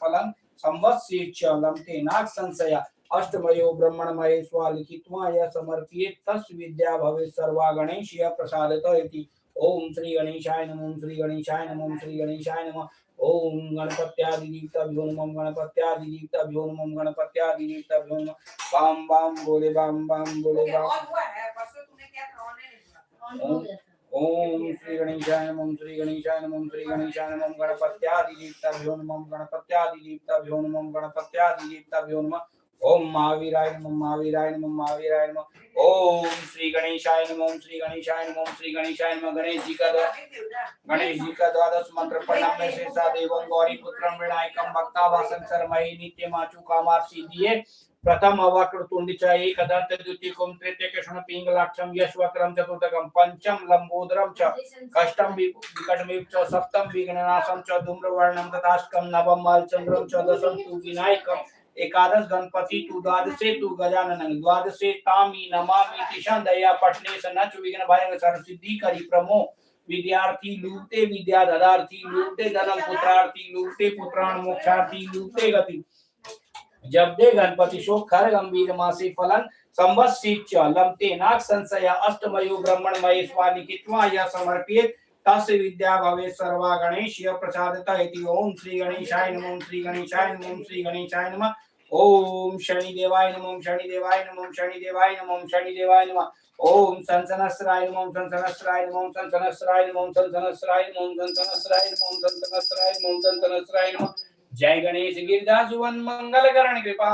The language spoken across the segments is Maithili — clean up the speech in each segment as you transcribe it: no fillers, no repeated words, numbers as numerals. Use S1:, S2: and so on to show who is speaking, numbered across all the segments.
S1: फलं संवत्से च लम्ते नाग संशया अष्टमयो ब्रह्मणमये स्वा लिखित्वा य समर्पयेत् तस्य विद्या भवेत् सर्वा गणेशय प्रसादत इति। ओम श्री गणेशाय नमः। श्री गणेशाय नमः। श्री गणेशाय नमः। ओम गणपत्यादिदेवताभ्यो नमः। गणपत्यादिदेवताभ्यो नमः। गणपत्यादिदेवताभ्यो नमः। बाम बाम बोले बाम बाम बोले
S2: ओके
S1: बाम।
S2: ऑन हुआ है, परसों तूने किया था, ऑन नहीं हुआ।
S3: ऑन हो गया था।
S1: ओम श्री गणेशाय नमः। श्री गणेशाय नमः। श्री गणेशाय नमः। गणपत्यादिदेवताभ्यो नमः। गणपत्यादिदेवताभ्यो नमः। गणपत्यादिदेवताभ्यो नमः। ओम महावीराय नमः। महावीराय नमः। महावीराय नमः। ओम श्री गणेशाय नमः। श्री गणेशाय नमः। श्री गणेशाय नमः। गणेश जी का गणेश जी का द्वादश मंत्र प्रणम्य शेषा देवं गौरी पुत्रं विनायकं भक्तावासं शर्मयि नित्यमाचु कामाक्षि दिए। प्रथम अवक्रतुंड च एकदंत द्वितीयकं तृतीय कृष्ण पिंगलाक्षं यशवक्रं चतुर्थकं पंचम लंबोदरं च कष्टं विकटमेव च सप्तम विघ्ननाशं च धूम्रवर्णं तथाष्टकं नवम बालचंद्रं च दशम तु विनायकं एकादश गणपति तु द्वादशे तु गजाननं द्वादशे तामि नमामि तिषां दया पठने स न च विघ्न भयं सर्व सिद्धि करि प्रमो विद्यार्थी लूटे विद्या ददार्थी लूटे धनम पुत्रार्थी लूटे पुत्राण मोक्षार्थी लूटे गति जब दे गणपति शो खर गंभीर मासी फलन संवत्सी च लमते नाग संशया अष्टमयो ब्रह्मणमय स्वालिखित्वा या समर्पित तस्य विद्या भवे सर्वा गणेश प्रसादता इति। ओम श्री गणेशाय नमः। श्री गणेशाय नमः। श्री गणेशाय नमः। ओम शनिदेवाय नमः। शनिदेवाय नमः। शनिदेवाय नमः। शनिदेवाय नमः। ओम सनसनस्राय नमः। सनसनस्राय नमः। सनसनस्राय नमः। सनसनस्राय नमः। सनसनस्राय नमः। सनसनस्राय नमः। सनसनस्राय नमः। जय गणेश गिरजा सुवन मंगल करण कृपा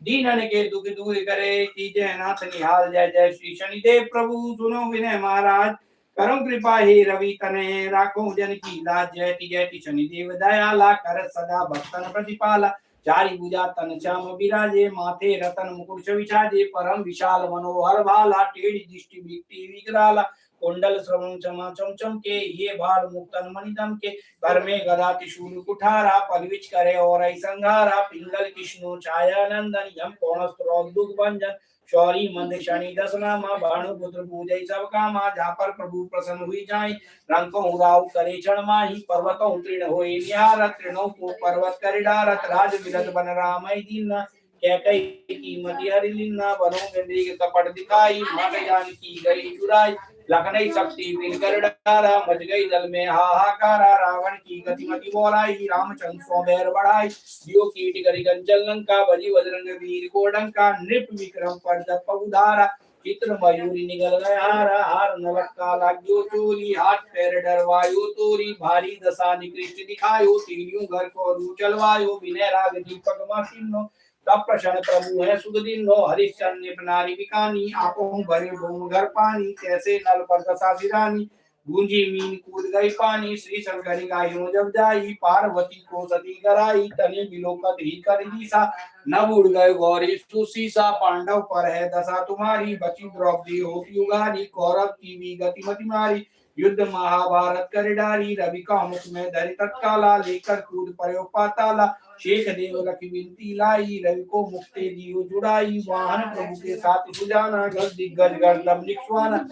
S1: दीनन के दुख दूर करे कीजय नाथ निहाल। जय जय श्री शनिदेव प्रभु सुनो विनय महाराज करो कृपा हे रवि तने राखो जन की लाज। जय जय शनिदेव दयाला कर सदा भक्तन प्रतिपाला। चारि भुजा तन श्याम विराजे माथे रतन मुकुट छवि परम विशाल मनोहर भाला टेढ़ी दृष्टि विकटी विकराला कुंडल श्रवण चमा चम चम के ये भाल मुक्तन मणिदम के कर में गदा त्रिशूल कुठारा पलविच करे और संघारा पिंगल कृष्णु छाया नंदन यम कौणस्त्र दुख भंजन शौरी मंद शनि दस नामा भानु पुत्र पूजय सब कामा। झापर प्रभु प्रसन्न हुई जाई रंको राव करे क्षण माही पर्वतों तृण होए निहारत तृणों को पर्वत कर डारत राज विरत बन राम दीना कैकई की मति हरि लीना बनो में मृग कपट दिखाई मात जानकी गई चुराई लखनई शक्ति बिन कर डारा मच गई दल में हाहाकारा रावण की गति मति बोराई रामचंद्र सो बैर बढ़ाई दियो कीट करी कंचन लंका बजी बजरंग वीर को डंका नृप विक्रम पर जप उधारा चित्र मयूरी निगल गया हारा हार नलक्का लाग्यो चोरी हाथ पैर डरवायो तोरी भारी दशा निकृष्ट दिखायो तीनियों घर को रू चलवायो विनय राग दीपक मासिनो तब प्रसन्न प्रभु है सुख दिनो हरिश्चंद्र नारी बिकानी आपो भरे भूम घर पानी कैसे नल पर दशा सिरानी गूंजी मीन कूद गई पानी श्री शंकरी गायो जब जाई पार्वती को सती कराई तनि बिलोकत ही कर दिशा नभ उड़ गए गौरी सुशीसा पांडव पर है दशा तुम्हारी बची द्रौपदी होती उगारी कौरव की भी गति मति मारी युद्ध महाभारत कर डारी रवि का मुख में धरि तत्काला लेकर कूद पर्यो पाताला शेख देव लख विनती लाई रवि को मुक्ति दियो जुड़ाई वाहन प्रभु के साथ सुजाना गज दिग्गज गर्दम निक्सवाना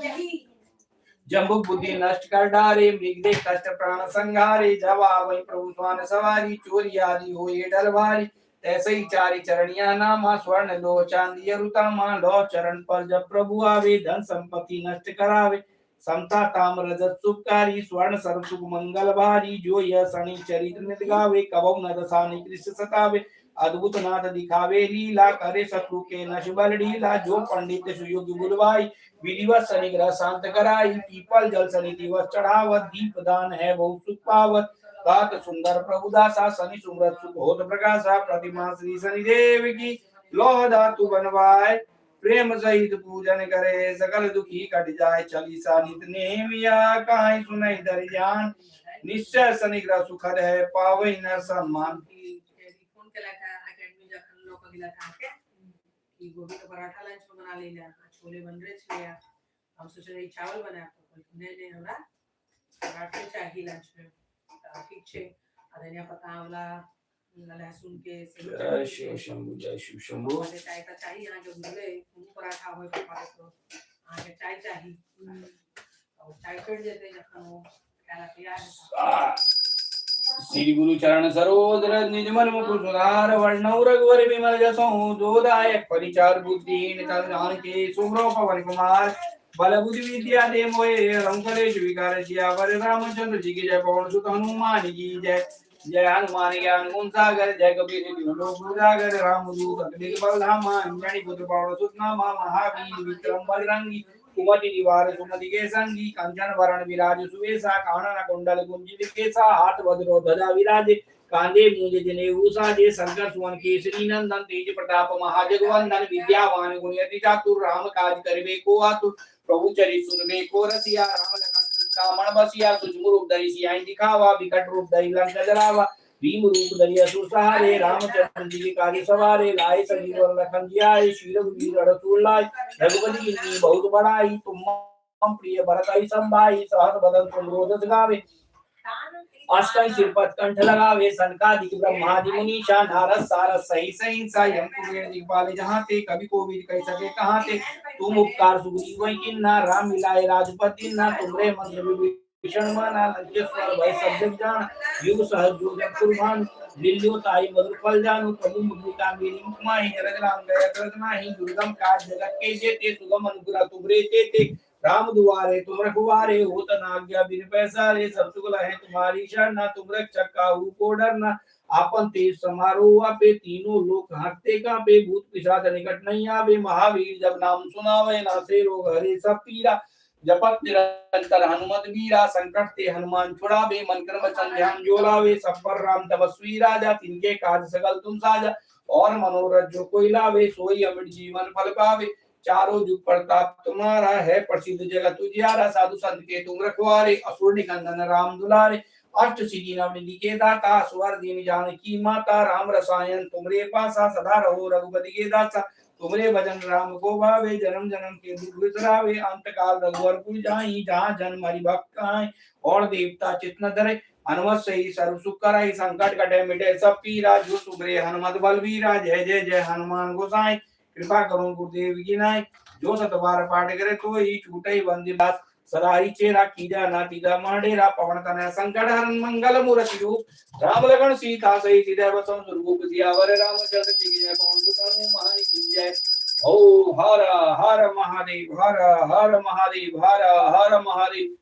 S1: जम्बुक बुद्धि नष्ट कर डारे मृगदे कष्ट प्राण संघारे जब आवई प्रभु स्वान सवारी चोरी आदि हो ये डर भारी तैसे ही चारि चरणिया नामा स्वर्ण लो चांदी अरुतामा लो चरण पर जब प्रभु आवे धन संपत्ति नष्ट करावे समता ताम रजत सुखकारी स्वर्ण सर्व सुख मंगल भारी जो यह शनि चरित्र नित गावे कबहु न दशा निकृष्ट सतावे अद्भुत नाथ दिखावे लीला करे शत्रु के नश बल ढीला जो पंडित सुयोग्य बुलवाई विधिवत शनि ग्रह शांत कराई पीपल जल शनि दिवस चढ़ावत दीप दान है बहुत सुख पावत तात सुंदर प्रभुदासा शनि सुमरत सुख होत प्रकाशा प्रतिमा श्री शनि देव की लोह धातु बनवाए प्रेम सहित पूजन करे सकल दुखी कट जाए चालीसा नित नेमिया कहीं सुनई दरियान निश्चय शनि ग्रह सुखद है पावई न सम्मान।
S2: फोन केलक है एकेडमी जखन लऽ कऽ गेलक अहाँके कि गोभी के पराठा लंच में बना ली आ छोले बनले छलैया। हम सोचने रही चावल बनायब, तऽ कहलखिन नहि नहि, हमरा पराठे चाही लंच में। तऽ ठीक छै। आ धनिया पत्ता, आंवला, लहसुन के सेहो
S1: जय
S2: चटनी
S1: शिव
S2: छै।
S1: शंभु, जय शिव शंभु।
S2: पप्पा के चाय तऽ चाही, अहाँके बुझले, कोनो पराठा होय पप्पा के तऽ अहाँके चाय चाही। तऽ ओ चाय चढ़ि जेतै जखन ओ खाय लए तैयार हेता।
S1: आ, श्री गुरु चरण सरोज रज निज मन मुकुर सुधार, वर्णौ रघुवर विमल जसौ जोदायक परिचार, बुद्धिहीन तन जानकी सुग्रो पवन कुमार, बल बुद्धि विद्या दे मोहे, हरम कलेश विकार, सियावर रामचंद्र जी की जय, पवन सुत हनुमान की जय। जय हनुमान ज्ञान गुण सागर, जय कबीर लोक उजागर, राम दूत अतुलित बलधामा, अंजनी पुत्र पवन सुत नामा, महावीर विक्रम बजरंगी, कुमति निवार सुमति के संगी, कंचन वरण विराज सुवेशा, कानन कुंडल कुंजित केसा, हाथ वज्रो ध्वजा विराजे, कांधे मूंज जनेऊ साजे, शंकर सुवन केसरी नंदन, तेज प्रताप महाजगवंदन, विद्यावान गुण अति चातुर, राम काज करवे को आतुर, प्रभु चरित सुनवे को रसिया, राम लखन सीता मन बसिया, सूक्ष्म रूप धरि सियाई दिखावा, विकट रूप धरि लंक जरावा, भीम रूप धरि असुर सहारे, रामचंद्र जी के कार्य सवारे, लाए संजीवन लखन जियाए, श्री रघुवीर हरषु लाए, रघुपति की बहुत बड़ाई, तुम मम प्रिय भरत संभाई, सहस बदन तुम रोजस गावे, अष्टम सिरपत कंठ लगावे, सनकादिक ब्रह्मादि मुनीषा, नारद सारद सही सहिंसा, यम कुबेर दिखपाल जहाँ ते, कवि कोविद कह सके कहाँ ते, तुम उपकार सुग्रीव किन्ना, राम मिलाए राजपति दीन्हा, तुमरे मंत्र विभीषण माना, लंकेश्वर भय सब जग जान, युग सहज जोजन कुर्बान, लील्यो ताई मधुर फल जानु, प्रभु मुद्रिका मेरी मुख माहि, जरग राम गया करत नाहि, दुर्गम काज जगत के जेते, सुगम अनुग्रह तुमरे तेते, राम दुआरे तुम रखवारे, होत न आज्ञा बिन पैसारे, सब सुख लहे तुम्हारी शरण, तुम रक्षक काहू को डरना, आपन तेज समारोह आपे, तीनों लोक हाँकते कांपे, भूत पिशाच निकट नहीं आवे, महावीर जब नाम सुनावे, नासे रोग हरे सब पीरा, जपत निरंतर हनुमत बीरा, संकट ते हनुमान छुड़ावे, मन क्रम वचन ध्यान जो लावे, सब पर राम तपस्वी राजा, तिनके काज सकल तुम साजा, और मनोरथ जो कोई लावे, सोई अमित जीवन फल पावे, चारों जुग प्रताप तुम्हारा है, प्रसिद्ध जगत उजियारा, साधु संत के तुम रखवारे, असुर निकंदन राम दुलारे, अष्ट सिद्धि नवनिधि के दाता, स्वर दीन जानकी माता, राम रसायन तुमरे पासा, सदा रहो रघुपति के दासा, तुमरे भजन राम को भावे, जन्म जन्म के दुख बिसरावे, अंत काल रघुवर पुर जाई, जहाँ जन्म हरि भक्त आए, और देवता चित न धरे, हनुमत सही सर्व सुख कराई, संकट कटे मिटे सब पीरा, जो सुमरे हनुमत बलबीरा, जय जय जय हनुमान गोसाई, कृपा करो गुरुदेव की नाई, जो सतबार पाठ करे तो ही छूटे बंदी दास, सदा ही चेरा कीजा ना तीजा माडेरा, पवन तनय संकट हरन मंगल मूर्ति रूप, राम लखन सीता सहित हृदय बसौ सुरभूप, सियावर रामचंद्र जी की जय, पवन सुत हनुमान की जय। ओ हर हर महादेव, हर हर महादेव, हर हर महादेव।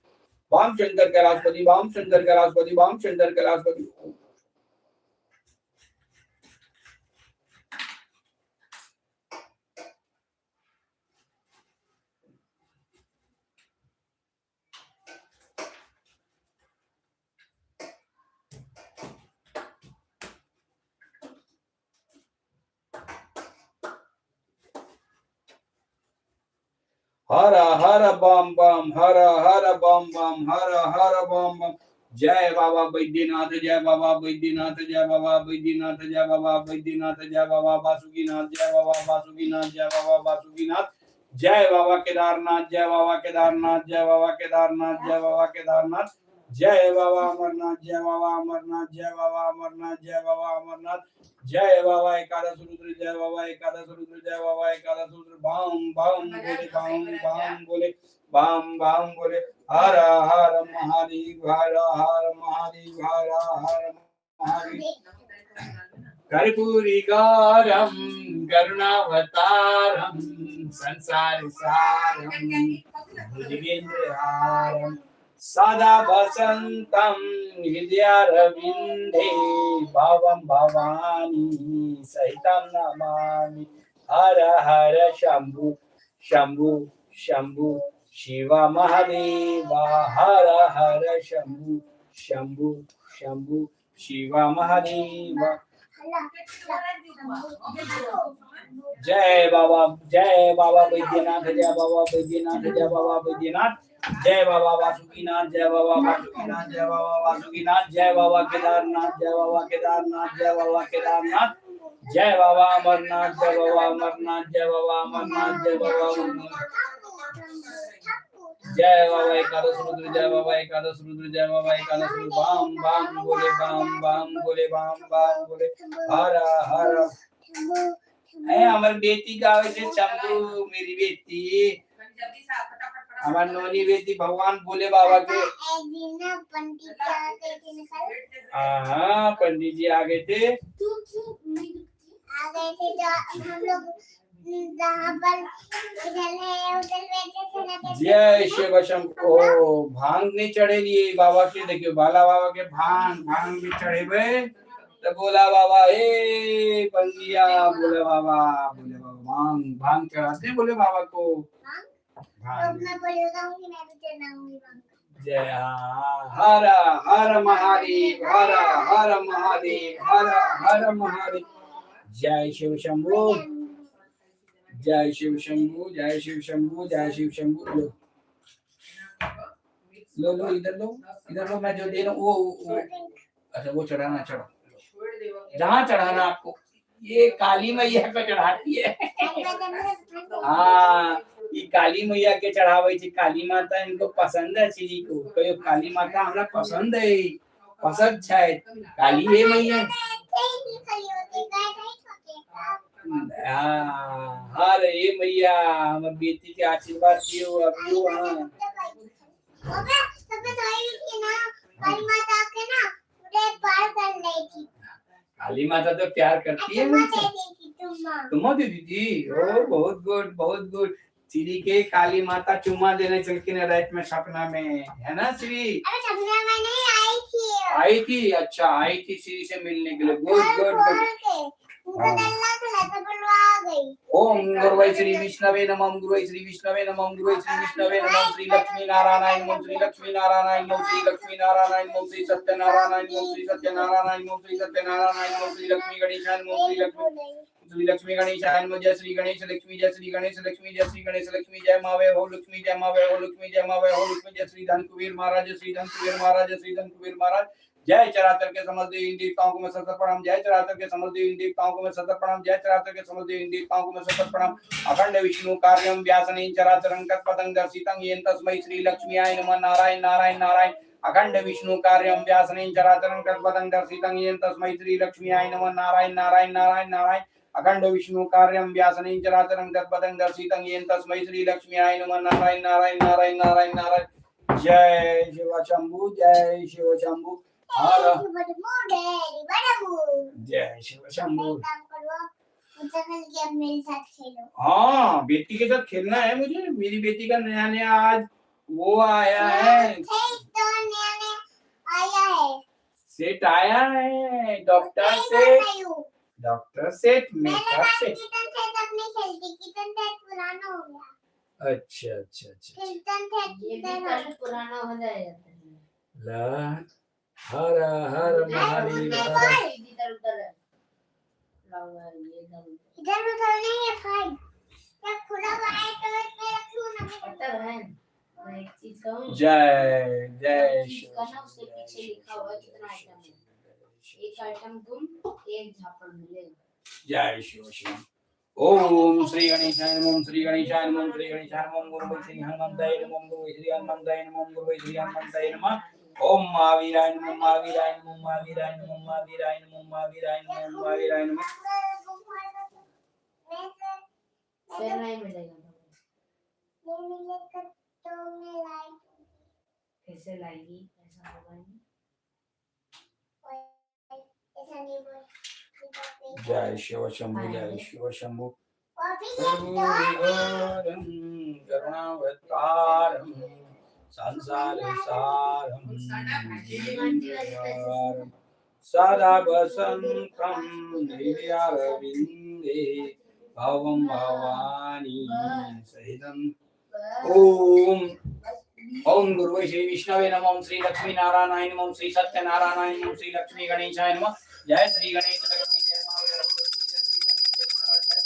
S1: वाम शंकर कैलाशपति, वाम शंकर कैलाशपति, वाम शंकर कैलाशपति। हर हर बम बम, हर हर बम बम, हर हर बम बम। जय बाबा बैद्यनाथ, जय बाबा बैद्यनाथ, जय बाबा बैद्यनाथ, जय बाबा बैद्यनाथ, जय बाबा बासुकीनाथ, जय बाबा बासुकीनाथ, जय बाबा बासुकीनाथ, जय बाबा केदारनाथ, जय बाबा केदारनाथ, जय बाबा केदारनाथ, जय बाबा केदारनाथ, जय बाबा अमरनाथ, जय बाबा अमरनाथ, जय बाबा अमरनाथ, जय बाबा अमरनाथ, जय बाबा एकादश रुद्र, जय बाबा एकादश रुद्र, जय बाबा एकादश रुद्र। बाम बाम बोले, बाम बाम बोले, बाम बाम बोले, हर हर महादेव, हर हर महादेव, हर हर महादेव। कर्पूरी गौरम करुणावतारम संसार सारम भुजगेन्द्रहारम सदा वसंतम हृदयारविन्दे भवं भवानी सहितं नमामि। हर हर शंभु शंभु शंभु शिव महादेव, हर हर शंभु शंभु शंभु शिव महादेव। जय बाबा, जय बाबा बैद्यनाथ, जय बाबा बैद्यनाथ, जय बाबा बैद्यनाथ, जय बाबा वासुकीनाथ, जय बाबा वासुकीनाथ, जय बाबा वासुकीनाथ, जय बाबा केदारनाथ, जय बाबा केदारनाथ, जय बाबा केदारनाथ, जय बाबा अमरनाथ, जय बाबा अमरनाथ, जय बाबा अमरनाथ, जय बाबा अमरनाथ, जय बाबा एकादश रुद्र, जय बाबा एकादश रुद्र, जय बाबा एकादश रुद्र। बाम बाम बोले, बाम बाम बोले, बाम बाम बोले, हर हर। ए हमर बेटी गावे छे शंभू, मेरी बेटी, हमर नोनी बेटी भगवान भोले बाबा के। हाँ, पंडित जी आ गए थे।
S3: तू क्यों नहीं दुखती? आ गए थे जो हम लोग जहाँ पर इधर है उधर बैठे थे ना, कैसे?
S1: जय शिव शंभो। ओ भांग नहीं चढ़ेली बाबा के, देखियो बाला बाबा के भांग भांग भी चढ़ेबे तो बोला बाबा ए पंगिया, बोले बाबा, बोले बाबा भांग भांग चढ़ाते हैं, बोले बाबा को
S3: भांग? तो
S1: भांग।
S3: मैं बोलूंगी, मैं भी चढ़ाऊंगी भांग।
S1: जय हर हर महादेव, हर हर महादेव, हर हर महादेव। जय शिव शंभू, जय शिव शंभू, जय शिव शंभू, जय शिव शंभू। लो लो लो, इधर लो, इधर लो, मैं जो दे रहा हूँ वो। अच्छा वो चढ़ाना, चढ़ो
S2: छोड़ देबो।
S1: जहाँ चढ़ाना आपको। ये काली मैया को चढ़ाती है। हाँ, ये काली मैया के चढ़ावे छै। काली माता इनको पसंद है। श्री को कहियो काली माता हमरा पसंद है, पसंद छै काली हे मैया। हाँ, हर हे मैया, हमर बेटी के आशीर्वाद दियो अबियो। हाँ, काली माता तो प्यार करती है मुझसे। तुम दीदी जी ओ बहुत गुड, बहुत गुड। श्री के काली माता चुम्मा देने चलती ना रात में सपना में, है ना श्री? आई थी, अच्छा आई थी श्री से मिलने के लिए। Good good good. ओम गुरुवै श्री विष्णवे नमः, गुरुवै श्री विष्णवे नमः, गुरुवै श्री विष्णवे नमः। श्री लक्ष्मी नारायणाय नमः, श्री लक्ष्मी नारायणाय नमः, श्री लक्ष्मी नारायणाय नमः, श्री सत्यनारायणाय नमः, श्री सत्यनारायणाय नमः, श्री सत्यनारायणाय नमः, श्री लक्ष्मी गणेशाय नमः, श्री लक्ष्मी श्री लक्ष्मी गणेशाय नमः। जय श्री गणेश लक्ष्मी, जय श्री गणेश लक्ष्मी, जय श्री गणेश लक्ष्मी, जय माँ वैभव लक्ष्मी, जय माँ वैभव लक्ष्मी, जय माँ वैभव लक्ष्मी, जय श्री धन कुबेर महाराज, जय श्री धन कुबेर महाराज, जय श्री धन कुबेर महाराज। जय चराचर के समस्त देवी देवताओं को मैं सतत प्रणाम। जय चराचर के समस्त देवी देवताओं को मैं सतत प्रणाम। जय चराचर के समस्त देवी देवताओं को मैं सतत प्रणाम। अखंड विष्णु कार्यम व्यासनेन चराचरं तत्पदं दर्शितं येन तस्मै श्री लक्ष्मीयाय नमः। नारायण नारायण नारायण। अखंड विष्णु कार्यम व्यासनेन चराचरं तत्पदं दर्शितं येन तस्मै श्री लक्ष्मीयाय नमः। नारायण नारायण नारायण नारायण। अखंड विष्णु कार्यम व्यासनेन चराचरं तत्पदं दर्शितं येन तस्मै श्री लक्ष्मीयाय नमः। नारायण नारायण नारायण नारायण नारायण। जय शिव शंभू, जय शिव शंभू, हर जय शिव शंभू।
S3: मेरे साथ खेलो।
S1: हाँ, बेटी के साथ खेलना है मुझे। मेरी बेटी का नया नया आज वो आया है।
S3: तो नया नया आया है।
S1: सेट आया है डॉक्टर सेठ, डॉक्टर सेठ, मेकअप सेठ।
S3: किचन सेट अब नहीं खेलती, किचन सेट पुराना हो गया।
S1: अच्छा अच्छा अच्छा।
S3: किचन सेट
S4: ये भी
S3: किचन
S4: कल पुराना हो जाएगा।
S1: ला हर हर महादेव हर।
S4: इधर उधर है। लाओ यार, ये इधर उधर।
S3: इधर उधर नहीं है भाई, जब खुला हुआ है तो इसमें रखूं ना मैं।
S4: पता है, मैं एक चीज कहूँ?
S1: जय जय
S4: चीज
S1: शिव
S4: का ना उसके
S1: जय
S4: पीछे
S1: शिव
S4: लिखा हुआ है
S1: जय
S4: कितना
S1: शिव
S4: आइटम है।
S1: जय
S4: एक आइटम तुम एक झापड़ मिलेगा।
S1: जय शिव शिव। ओम श्री गणेशाय नमः, श्री गणेशाय नमः, श्री गणेशाय नमः। गुरुवे श्री हनुमंताय नमः, गुरुवे श्री हनुमंताय नमः, गुरुवे श्री हनुमंताय नमः। ओम महावीराय नमः, महावीराय नमः, महावीराय नमः, महावीराय नमः, महावीराय नमः, महावीराय नमः।
S4: फिर नहीं मिलेगा तुम्हें।
S3: नहीं मिलेगा तो मैं लाई।
S4: कैसे लाएगी? ऐसा होगा नहीं।
S3: ऐसा नहीं बोल।
S1: जय शिव शंभु, जय शिव शंभु।
S3: और भी एक दो
S1: करुणावतारं करुणावतारं संसार सारं जीवनसारं सदा वसन्तं हृदयारविन्दे भवं भवानी सहितम्। ओम ओम गुरुवे श्री विष्णवे नमः, ओम श्री लक्ष्मी नारायणाय नमः, ओम श्री सत्यनारायणाय नमः, ओम श्री लक्ष्मी गणेशाय नमः। जय श्री गणेश लक्ष्मी, जय महावीर लक्ष्मी, जय श्री गणेश,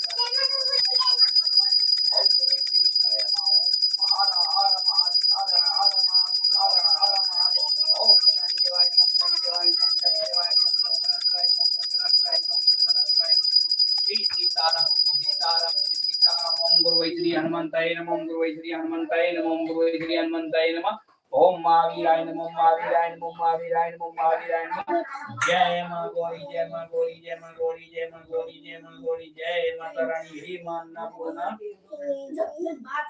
S1: जय महाराज, जय श्री ओम गुरुवे श्री विष्णवे नमः। ओम हर हर महादेव, हर हर महादेव, हर हर महादेव। ओम शनिदेवाय नमः, शनिदेवाय नमः, शनिदेवाय नमः, सहस्राय नमः, सहस्राय नमः, सहस्राय नमः। श्री सीताराम, श्री सीताराम, श्री सीताराम। ओम गुरुवे श्री हनुमंताय नमः, ओम गुरुवे श्री हनुमंताय नमः, ओम गुरुवे श्री हनुमंताय नमः। ओम महावीराय नमः, महावीराय नमः, महावीराय नमः, महावीराय नमः। जय मां गौरी, जय मां गौरी, जय मां गौरी, जय मां गौरी, जय मां गौरी, जय माता रानी, हे मां अन्नपूर्णा।
S3: जब बात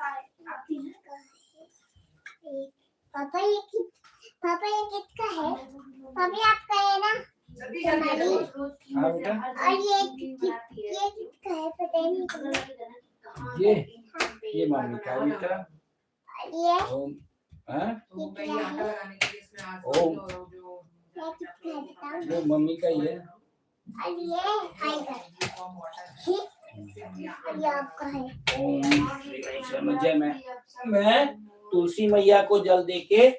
S3: आती है पापा, ये कि पापा ये किसका है? पापा आपका है ना?
S2: जल्दी जल्दी
S3: हमारी-
S1: हाँ बेटा।
S3: और ये ये किसका है पता ही नहीं।
S1: ये मम्मी का है बेटा।
S3: और ये
S1: ओम हाँ
S2: तो मैं ये आटा लगाने के लिए इसमें आज
S1: ओम।
S2: जो
S3: ये किसका है बताओ?
S1: वो मम्मी का ही है।
S3: और ये आएगा और ये आपका है।
S1: ओम श्री गणेशाय नमः। जय मैं तुलसी मैया को जल देके,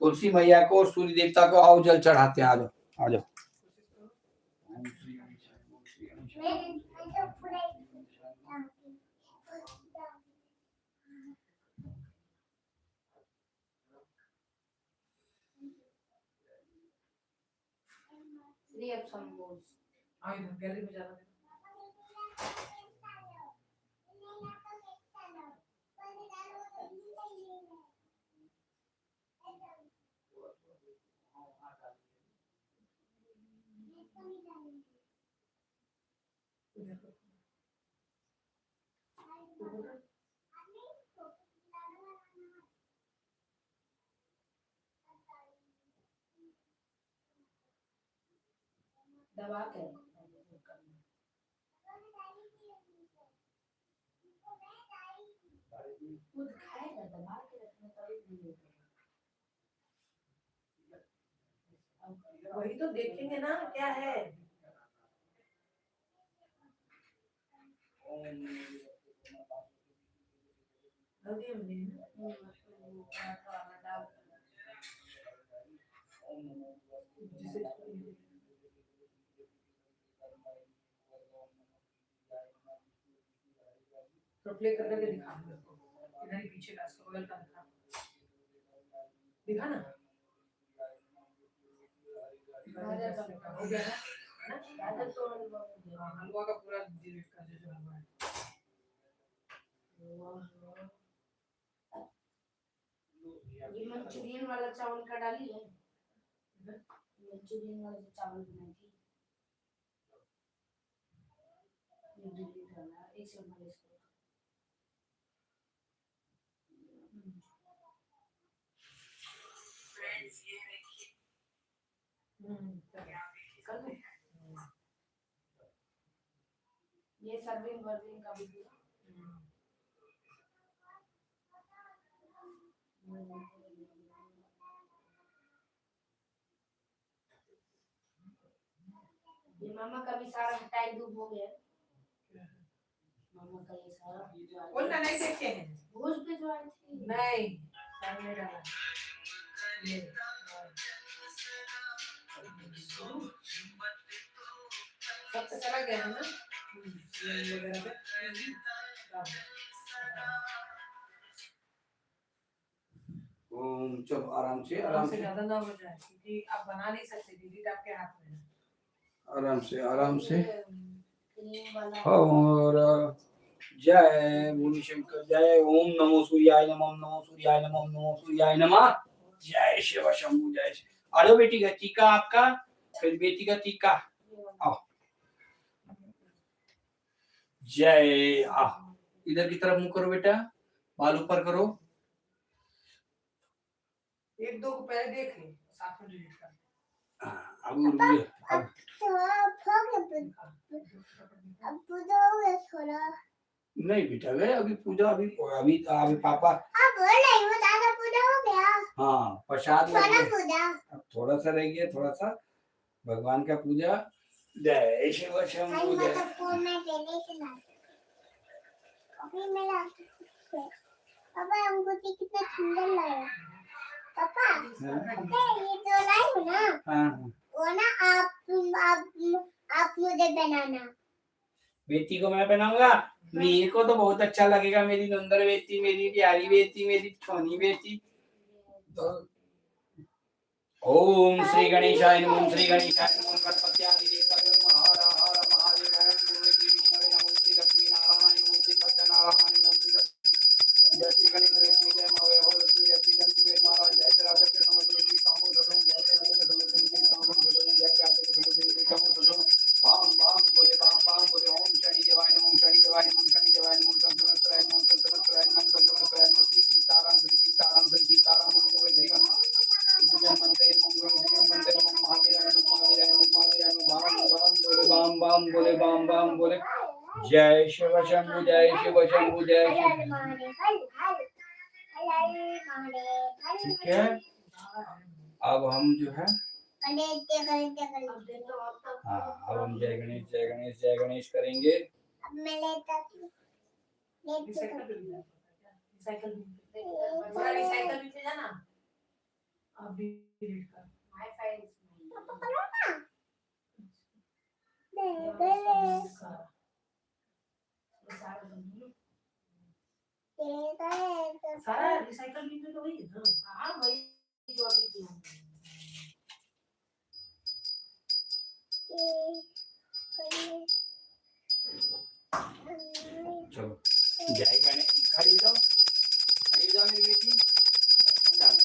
S1: तुलसी मैया को और सूर्य देवता को आओ जल चढ़ाते हैं। आ जाओ आ जाओ। ओम श्री गणेशाय नमः, ओम श्री गणेशाय
S3: मैं तो पूरा
S4: नहीं अब संबोज
S2: हाँ इधर गैलरी में जाना। उधर।
S4: दबा के रखो। खुद खाएगा दबा के रखने का भी नहीं
S2: वही तो देखेंगे ना क्या है। हल्दी हमने जिसे तो प्ले कर करके दिखा मेरे को। इधर ही पीछे का इसका बगल का दिखा दिखा ना। हो गया ना, है ना?
S4: गाजर तो हलवा हो गया।
S2: हाँ, हलवा का पूरा डिलीट कर जो जो हलवा है।
S4: ये मंचूरियन वाला चावल का डाली है, मंचूरियन वाला जो चावल बनाई थी ये डिलीट करना है। एक सेकंड में इसको
S2: कर दूं?
S4: ये सर्विंग वर्विंग का भी पूरा। ये मामा का भी सारा हटाई डूब हो गया। मामा का ये सारा जो आए
S2: बोलना नहीं देखे हैं।
S4: भोज पे जो आए थे।
S2: नहीं सामने नहीं डाला ये सब तो चला गया है ना ये वगैरह पे।
S1: ओम चलो आराम से
S2: आराम
S1: आराम
S2: से
S1: से
S2: ज्यादा ना हो जाए क्योंकि आप बना नहीं सकते, डिलीट आपके हाथ में है।
S1: आराम से आराम से।
S4: ये, क्रीम वाला
S1: और जय भूमि शंकर जय। ओम नमो सूर्याय नमः, ओम नमो सूर्याय नमः, ओम नमो सूर्याय नमः। जय शिव शंभु जय शिव। अरे बेटी का टीका आपका, फिर बेटी का टीका।
S4: ये वाला।
S1: जय आ इधर की तरफ मुंह करो बेटा, बाल ऊपर करो।
S2: एक दो को पहले देख ले, साथ में डिलीट कर।
S1: हाँ, अब रुक जाओ, अब
S3: तो हो गया, अब पूजा हो गया थोड़ा।
S1: नहीं बेटा वे अभी पूजा अभी अभी अभी पापा
S3: अब बोल रही हूँ दादा पूजा हो गया।
S1: हाँ प्रसाद लग
S3: थोड़ा
S1: गया।
S3: पूजा।
S1: अब थोड़ा सा रह गया, थोड़ा सा भगवान का पूजा। जय शिव शंभु जय।
S3: मतलब फोन में पहले से ला अभी मेरा पापा अंगूठी कितना सुंदर लगा। पापा
S1: हाँ
S3: पापा ये जो लाई हो ना,
S1: हाँ
S3: वो ना आप आप आप मुझे बनाना।
S1: बेटी को मैं पहनाऊंगा, मेरे को तो बहुत अच्छा लगेगा। मेरी सुंदर बेटी, मेरी प्यारी बेटी, मेरी छोनी बेटी। तो ओम श्री गणेशाय नमः, ओम श्री गणेशाय नमः, ओम गणपत्यादि देवताय नमः, हर हर महादेव, ओम गुरुवे श्री विष्णवे नमः, ओम श्री लक्ष्मी नारायणाय नमः, ओम श्री सत्यनारायणाय नमः, ओम श्री लक्ष्मी जय श्री गणेश लक्ष्मी जय मां वैभव लक्ष्मी जय श्री जन कुबेर महाराज जय श्री राधा कृष्ण श्री श्री कामो सदो जय श्री राधा कृष्ण श्री श्री कामो सदो जय श्री राधा कृष्ण श्री श्री कामो सदो। बाम बाम बोले बाम बाम बोले। ओम शनि देवाय नमः, ओम शनि देवाय नमः, ओम शनि देवाय नमः, ओम संतनस्त्राय नमः, ओम संतनस्त्राय नमः, ओम संतनस्त्राय नमः। श्री सीताराम श्री सीताराम श्री सीताराम। ओम गोविंद हरि नमः। बम बम बोले। जय शिव शंभु जय शिव शंभु जय
S3: हर
S1: शिव।
S3: हर महादेव हर हर हर हर महादेव हर।
S1: ठीक है, अब हम जो है,
S3: गणेश गणेश गणेश।
S4: अब देखो अब तक।
S1: हाँ, अब हम जय गणेश जय गणेश जय गणेश करेंगे।
S3: अब मैं लेता हूँ, लेती
S2: रिसाइकल
S3: हूँ।
S2: बिन में
S4: रिसाइकल बिन
S2: पूरा रिसाइकल बिन में जाना।
S4: आप भी डिलीट कर my file.
S3: पापा करो ना। जय गणेश
S4: सारा सारा बंद।
S3: जय गणेश।
S2: सारा रिसाइकल बिन में तो वही है ना।
S4: हाँ वही जो अभी किया हमने।
S3: जय गणेश।
S1: चलो जय गणेश, खड़ी हो जाओ, खड़ी हो जाओ मेरी बेटी। चलो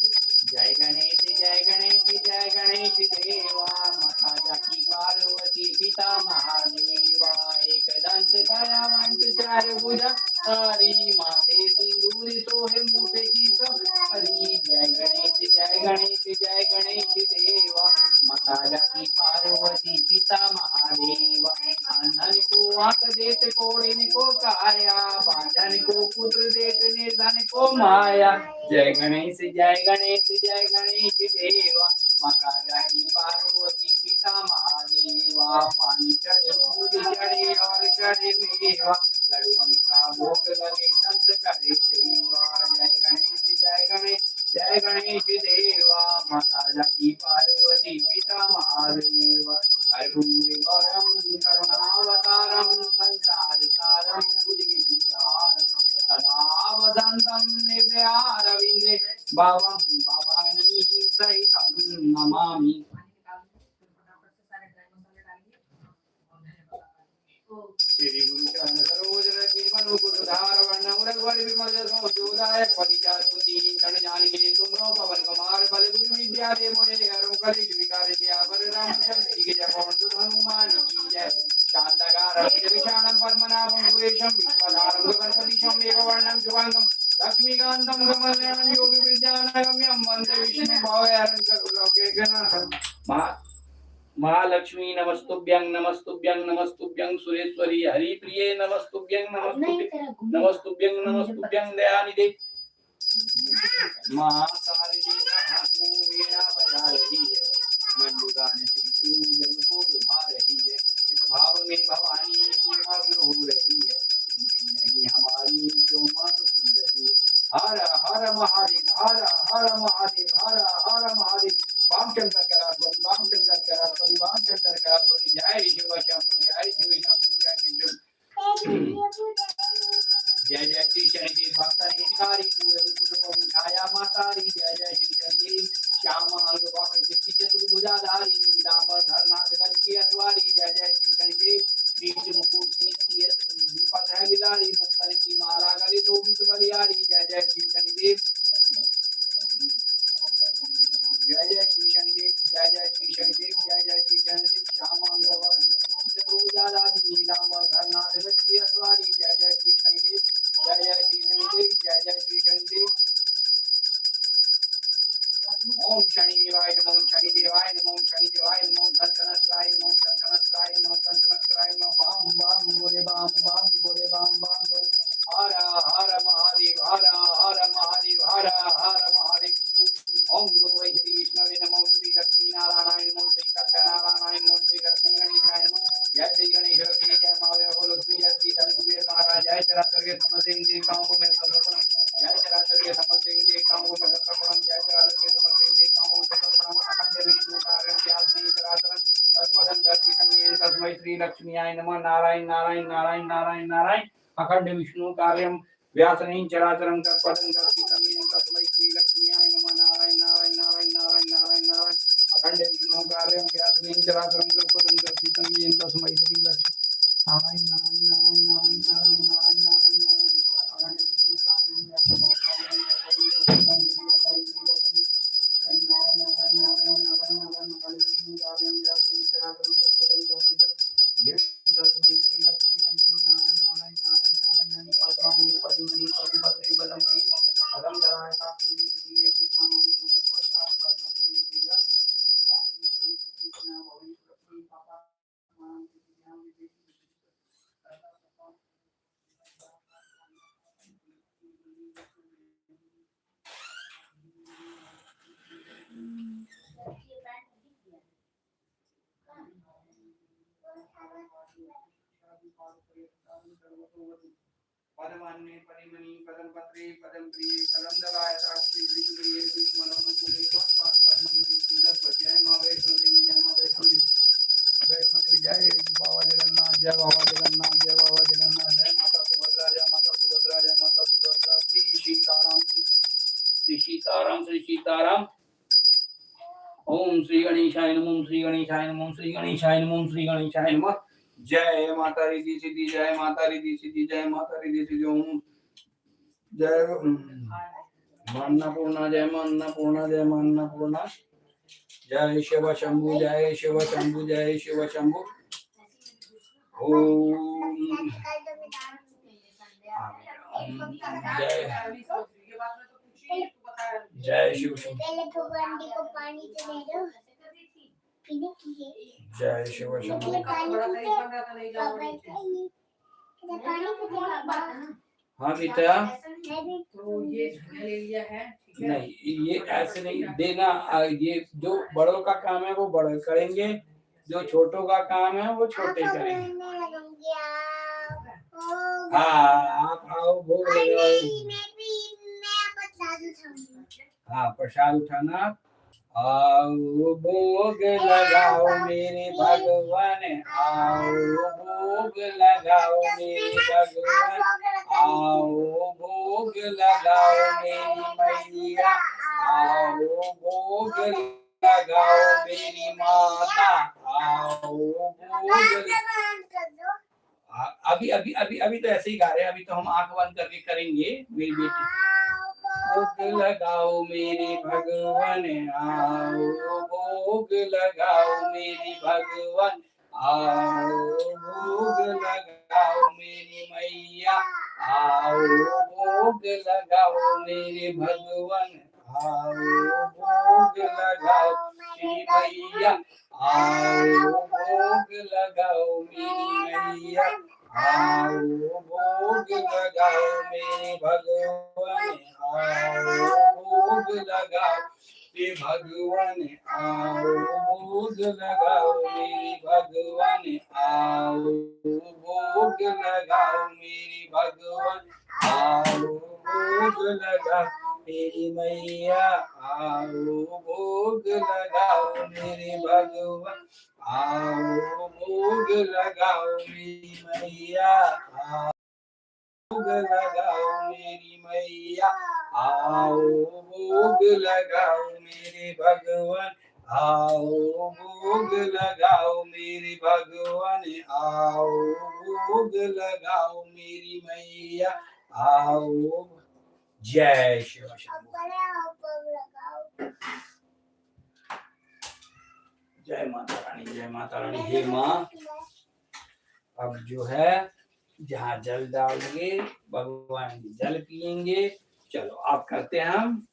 S1: जय गणेश जय गणेश जय गणेश देवा, माता जाकी पार्वती पिता महादेवा। एक दंत दयावंत चार भुजा हरी, माथे सिंदूर सोहे मुठे की हरी। जय गणेश जय गणेश जय गणेश देवा, माता जाकी पार्वती पिता महादेवा। अंधन को आंख देत कोड़िन को काया, बांधन को पुत्र देत निर्धन को माया। जय गणेश जय गणेश जय गणेश देवा, माता जाकी पार्वती पिता महादेवा। पानी चढ़े फूल चढ़े और चढ़े मेवा, लड़ुअन का भोग लगे संत करे सेवा। जय गणेश जय गणेश जय गणेश देवा, माता जाकी पार्वती पिता महादेवा। कर्पूर गौरम करुणावतारम संसार सारम भुजगेन्द्रहारम, सदा वसंतं हृदयारविन्दे भवं भवानी सहितं नमामि।
S2: पानी निकाल दो, फिर फटाफट से सारे ड्राई मसाले डालेंगे और धनिया पत्ता डालेंगे।
S1: श्री गुरु चरण सरोज रज मनु सुधार वर्ण रघुवर विमल जसो जोदायक फलिचार पुति कण जानकी सुमरो पवन कुमार बल बुद्धि विद्या दे मोहे हरो कलेश विकार सियावर रामचंद्र जी की जय, पवन सुत हनुमान की जय। शांताकारं विशालं पद्मनाभं सुरेशं विश्वधारं गगनसदृशं मेघवर्णं शुभांगं लक्ष्मीकान्तं कमलनयनं योगी विद्यानगम्यं वन्दे विष्णुं भवहरं सर्वलोकैकनाथं। महालक्ष्मी नमस्तुभ्यं नमस्तुभ्यं नमस्तुभ्यं सुरेश्वरी हरिप्रिये नमस्तुभ्यं
S4: नहीं
S1: नमस्तुभ्यं
S4: तेरा घूम
S1: नमस्तुभ्यं नमस्तुभ्यं दयानिधे। महासारिणी तू वीणा बजा रही है, मंजुगान से तू जग को लुभा रही है। इस भाव में भवानी तू मग्न हो रही है, विनती नहीं हमारी क्यों मत सुन रही है। हर हर महादेव हर हर महादेव हर हर महादेव। वाम शंकर करास्वती वाम शंकर करास्वती वाम शंकर करास्वती। जय शिव शंभु जय शिव शंभु जय शिव शंभु। जय जय श्री शनिदेव भक्त हितकारी, पूरन पुत्र प्रभु छाया मातारी। जय जय श्री शनिदेव श्याम अंग वक्र दृष्टि चतुर्भुजाधारी, नीलांबर धरनाथ गज की असवारी। जय जय श्री शनिदेव क्रीट मुकुट दीपक है बिलारी, मुक्तन की माला गले शोभित बलियारी। जय जय श्री शनिदेव जय जय श्री शनिदेव जय जय श्री शनिदेव जय जय श्री शनिदेव श्याम अंग वक्र चतुर्भुजाधारी, नीलांबर धरनाथ गज की असवारी। जय जय श्री शनिदेव जय जय श्री शनिदेव जय जय श्री शनिदेव। ओम शनि देवाय नमः, ओम शनि देवाय नमः, ओम शनि देवाय नमः, ओम सनसनस्राय नमः, ओम सनसनस्राय नमः, ओम सनसनस्राय नमः। बाम बाम बोले बाम बाम बोले बाम बाम बोले। हर हर महादेव हर हर महादेव हर हर महादेव। ओम गुरुवै श्री विष्णवे नमः, ओम श्री लक्ष्मी नारायणाय नमः, ओम श्री सत्यनारायणाय नमः, ओम श्री लक्ष्मी गणेशाय नमः। जय श्री गणेश लक्ष्मी जय महादेव लक्ष्मी जय श्री धन कुबेर महाराज जय चराचर के समस्त देवताओं को मेरा समर्पण। जय चराचर के समस्त देवताओं को मेरा समर्पण। जय चराचर के समस्त देवताओं को मेरा समर्पण। अखंड विष्णु कारण व्यास चराचर तत्पदं दर्शितं येन तस्मै श्री लक्ष्मीयाय नमः। नारायण नारायण नारायण नारायण नारायण। अखंड विष्णु कार्यं व्यासनीं चराचरं तत्पदं दर्शितं येन तस्मै श्री लक्ष्मीयाय नमः। नारायण नारायण नारायण नारायण नारायण नारायण। अखंड विष्णु कार्यं व्यासनीं चराचरं तत्पदं दर्शितं येन तस्मै श्री लक्ष्मी नारायण नारायण नारायण नारायण नारायण नारायण नारायण नारायण। अखंड विष्णु कार्यं व्यासनीं चराचरं तत्पदं दर्शितं येन तस्मै श्री लक्ष्मी नारायण नारायण नारायण नारायण नारायण। अखंड विष्णु कार्यं व्यासनीं चराचरं तत्पदं दर्शितं येन तस्मै श्री लक्ष्मीयाय नमः। नारायण नारायण नारायण नारायण नारायण। पद्मानि पद्मनि पद्मपत्रे बलं पदं धराय साक्षी पदमान्ये परिमणि पदमपत्रे पदमप्रिये पदमदलाय साक्षी विष्णुप्रिये विष्णुमनोनुकूले पद्ममयि श्रीधर। जय मां वैष्णो देवी, जय मां वैष्णो देवी, वैष्णो देवी जय बाबा जगन्नाथ, जय बाबा जगन्नाथ, जय बाबा जगन्नाथ, जय माता सुभद्रा, जय माता सुभद्रा, जय माता सुभद्रा। श्री सीताराम, श्री सीताराम, श्री सीताराम। ओम श्री गणेशाय नमः, श्री गणेशाय नमः, श्री गणेशाय नमः, श्री गणेशाय नमः। जय माता रिद्धि सिद्धि, जय माता रिद्धि सिद्धि, जय माता रिद्धि सिद्धि। ओम जय मां अन्नपूर्णा, जय मां अन्नपूर्णा, जय मां अन्नपूर्णा। जय शिव शंभु, जय शिव शंभु, जय शिव शंभु। ओम जय
S2: अभी सोच रही ये बात मैं तो पूछी नहीं, तू बता रहा है।
S1: जय शिव शंभु।
S3: पहले भगवान जी को पानी तो दे दो पीने के लिए।
S1: जय शिव शंभु।
S3: ये पानी
S2: बड़ा
S3: पीते
S2: साइज बन रहा था, नहीं जाओ
S3: पापा
S2: नीचे।
S3: का ये इधर पानी पीते हैं पापा।
S1: हाँ बेटा।
S3: मैं भी
S2: तो ये मैंने ले लिया है, ठीक है।
S1: नहीं, ये ऐसे नहीं देना। ये जो बड़ों का काम है वो बड़े करेंगे, जो छोटों का काम है वो छोटे
S3: आप
S1: करेंगे।
S3: मैं लगाऊंगी आप ओ
S1: हाँ, आप आओ, भोग
S3: अरे
S1: लगाओ।
S3: नहीं, मैं भी मैं प्रसाद उठाऊंगी।
S1: हाँ, प्रसाद उठाना। आओ भोग लगाओ मेरे भगवान, आओ भोग लगाओ मेरे
S3: आप
S1: भगवान,
S3: भोग लगाओ।
S1: आओ भोग लगाओ मेरी मैया, आओ भोग लगाओ मेरी माता, आओ
S3: आप
S1: भोग।
S3: भगवान कर दो।
S1: अभी अभी अभी अभी तो ऐसे ही गा रहे हैं, अभी तो हम आंख बंद करके करेंगे मेरी बेटी।
S3: आओ
S1: भोग लगाओ मेरे भगवान, आओ भोग लगाओ मेरे भगवान, आओ भोग लगाओ मेरी मैया, आओ भोग लगाओ मेरे भगवान, आओ भोग लगाओ मेरी मैया, आओ भोग लगाओ मेरी मैया, आओ भोग लगाओ मेरे भगवान, आओ भोग लगाओ हे भगवान, आओ भोग लगाओ मेरे भगवान, आओ भोग लगाओ मेरे भगवान, आओ भोग लगाओ मेरी मैया, आओ भोग लगाओ मेरे भगवान, आओ भोग लगाओ मेरी मैया, आओ भोग लगाओ मेरी मैया, आओ भोग लगाओ मेरे भगवान, आओ भोग लगाओ मेरे भगवान, आओ भोग लगाओ मेरी मैया, आओ। जय शिव
S3: अब
S1: शंभु।
S3: बड़े आओ भोग लगाओ।
S1: जय माता रानी, जय माता रानी। हे माँ, अब जो है जहाँ जल डालेंगे भगवान जल पिएंगे। चलो आप करते हैं, हम